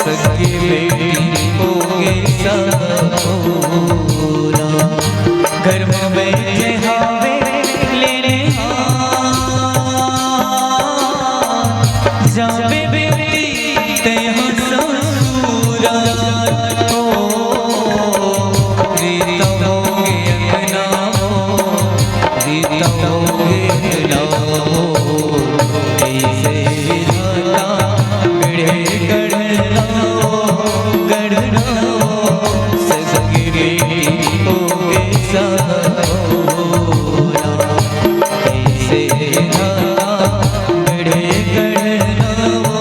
सगे बेटी होगे सगा पहुना। घर में बैठे हावे लेने जाबे बेटी तेहा ससुरा। ओ रीता होगे अंगना वो, रीता होगे अंगना वो। कइसे विधाता गढ़े गढ़ना वो, गढ़ना वो, सगी बेटी होगे सगा पहुना। कइसे विधाता गढ़े गढ़ना वो,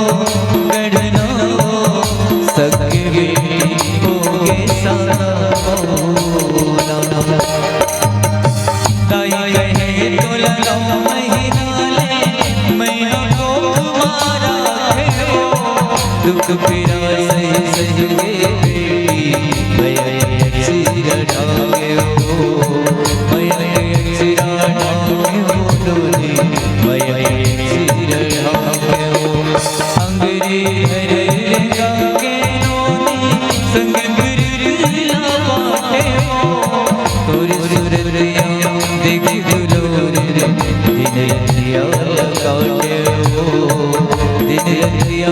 गढ़ना वो, सगी बेटी होगे सगा पहुना। ताई कहे तोला नौ महीना ले, महीना कोख मारा थे वो। दुख पीरा सही सही के बेटी, मया के अक्षरा डागे वो। मया के अक्षरा डागे वो डोली, मया के अक्षरा डागे वो। अंगरी धरे गा के नोनी, संग बिरला बाटे वो। तोर सूरतिया देखी दुलोर रे, दिन रतिया काटे वो, दिन रतिया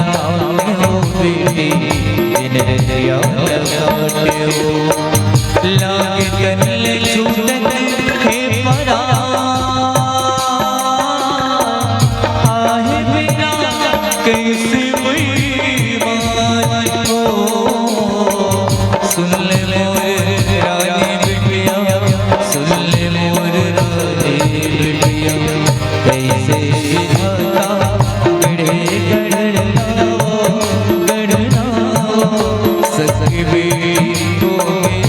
काटे वो बेटी, दिन रतिया काटे वो। लागे तन ले छूटत हे परान, आहे बिना कइसे मइमान हो। सुन ले मोर रानी बिटिया, सुन ले मोर रानी बिटिया, कइसे विधाता गढ़े गढ़ना वो, गढ़ना वो, सगी बेटी होगे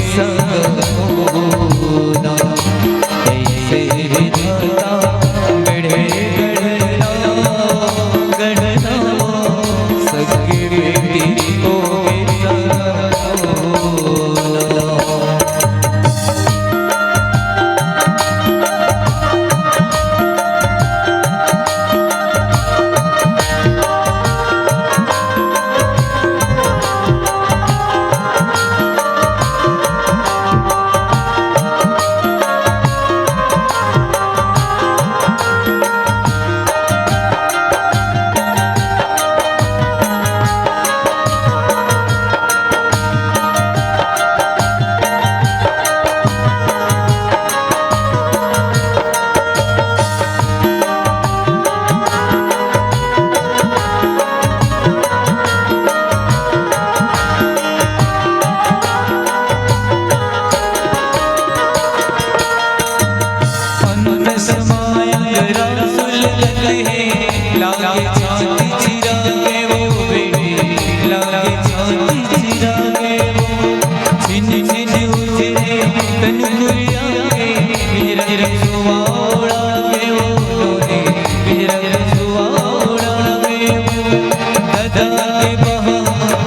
के बहा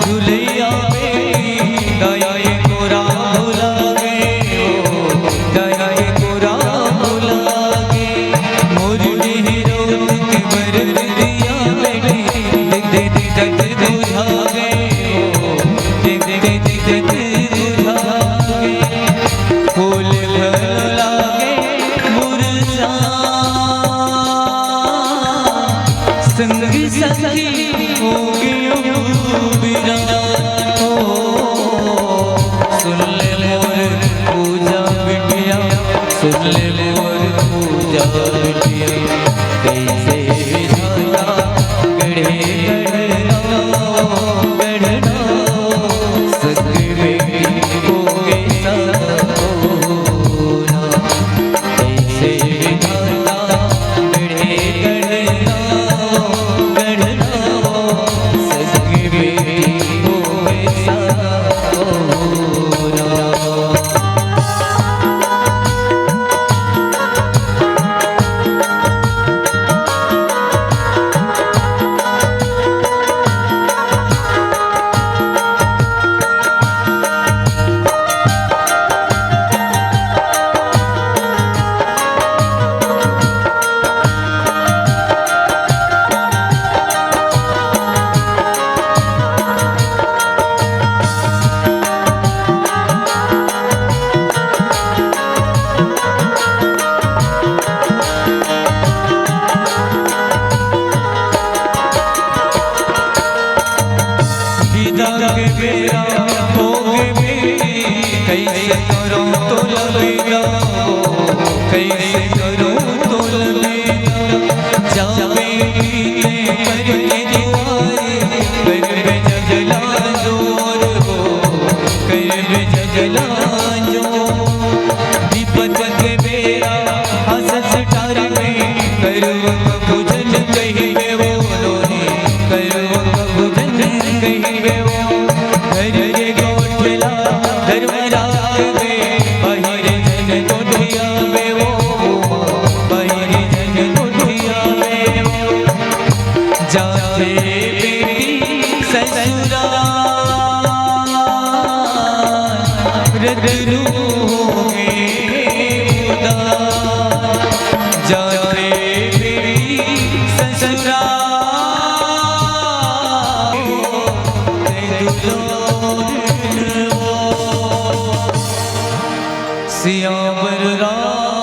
झुलैया बेटी, दया ये कोरा भुला गे, ओ, दया ये कोरा भुला गे। मोर डीहरोत के बरतिया बेटी, देख, देख, देख, देख बुझा गे, ओ, देख, देख, देख, देख बुझा गे। फूल घलो लागे मुरझा, संगी संगी हो गयो बिरहा। ओ, सुन ले मोर पूजा बिटिया, सुन ले मोर पूजा बिटिया। कैसे विधाता गढ़े गढ़ना, गढ़ना, संग बेटी हो गई सपना। कैसे विधाता गढ़े गढ़ना, गढ़ना, संग बेटी हो गई सपना। विदा के बेरा होगे बेटी, कैसे करूं तोला विदा, कैसे करूं तोला विदा। जा बेटी ते करके दुआरे, करबे जगला जोर हो, करबे जगला जोर। विपत के बेरा हंसत डार में, करवा कभू झन कहिबे वो लोनी, करवा कभू झन कहिबे वो। घर के गोठला घर में राख दे, बाहिर झन गोठियाबे वो, बाहिर झन गोठियाबे वो। जाथे बेटी ससुराल, रत रूह में उदास। जाथे बेटी ससुराल, ते दुलार वो। सियावर रामचंद्र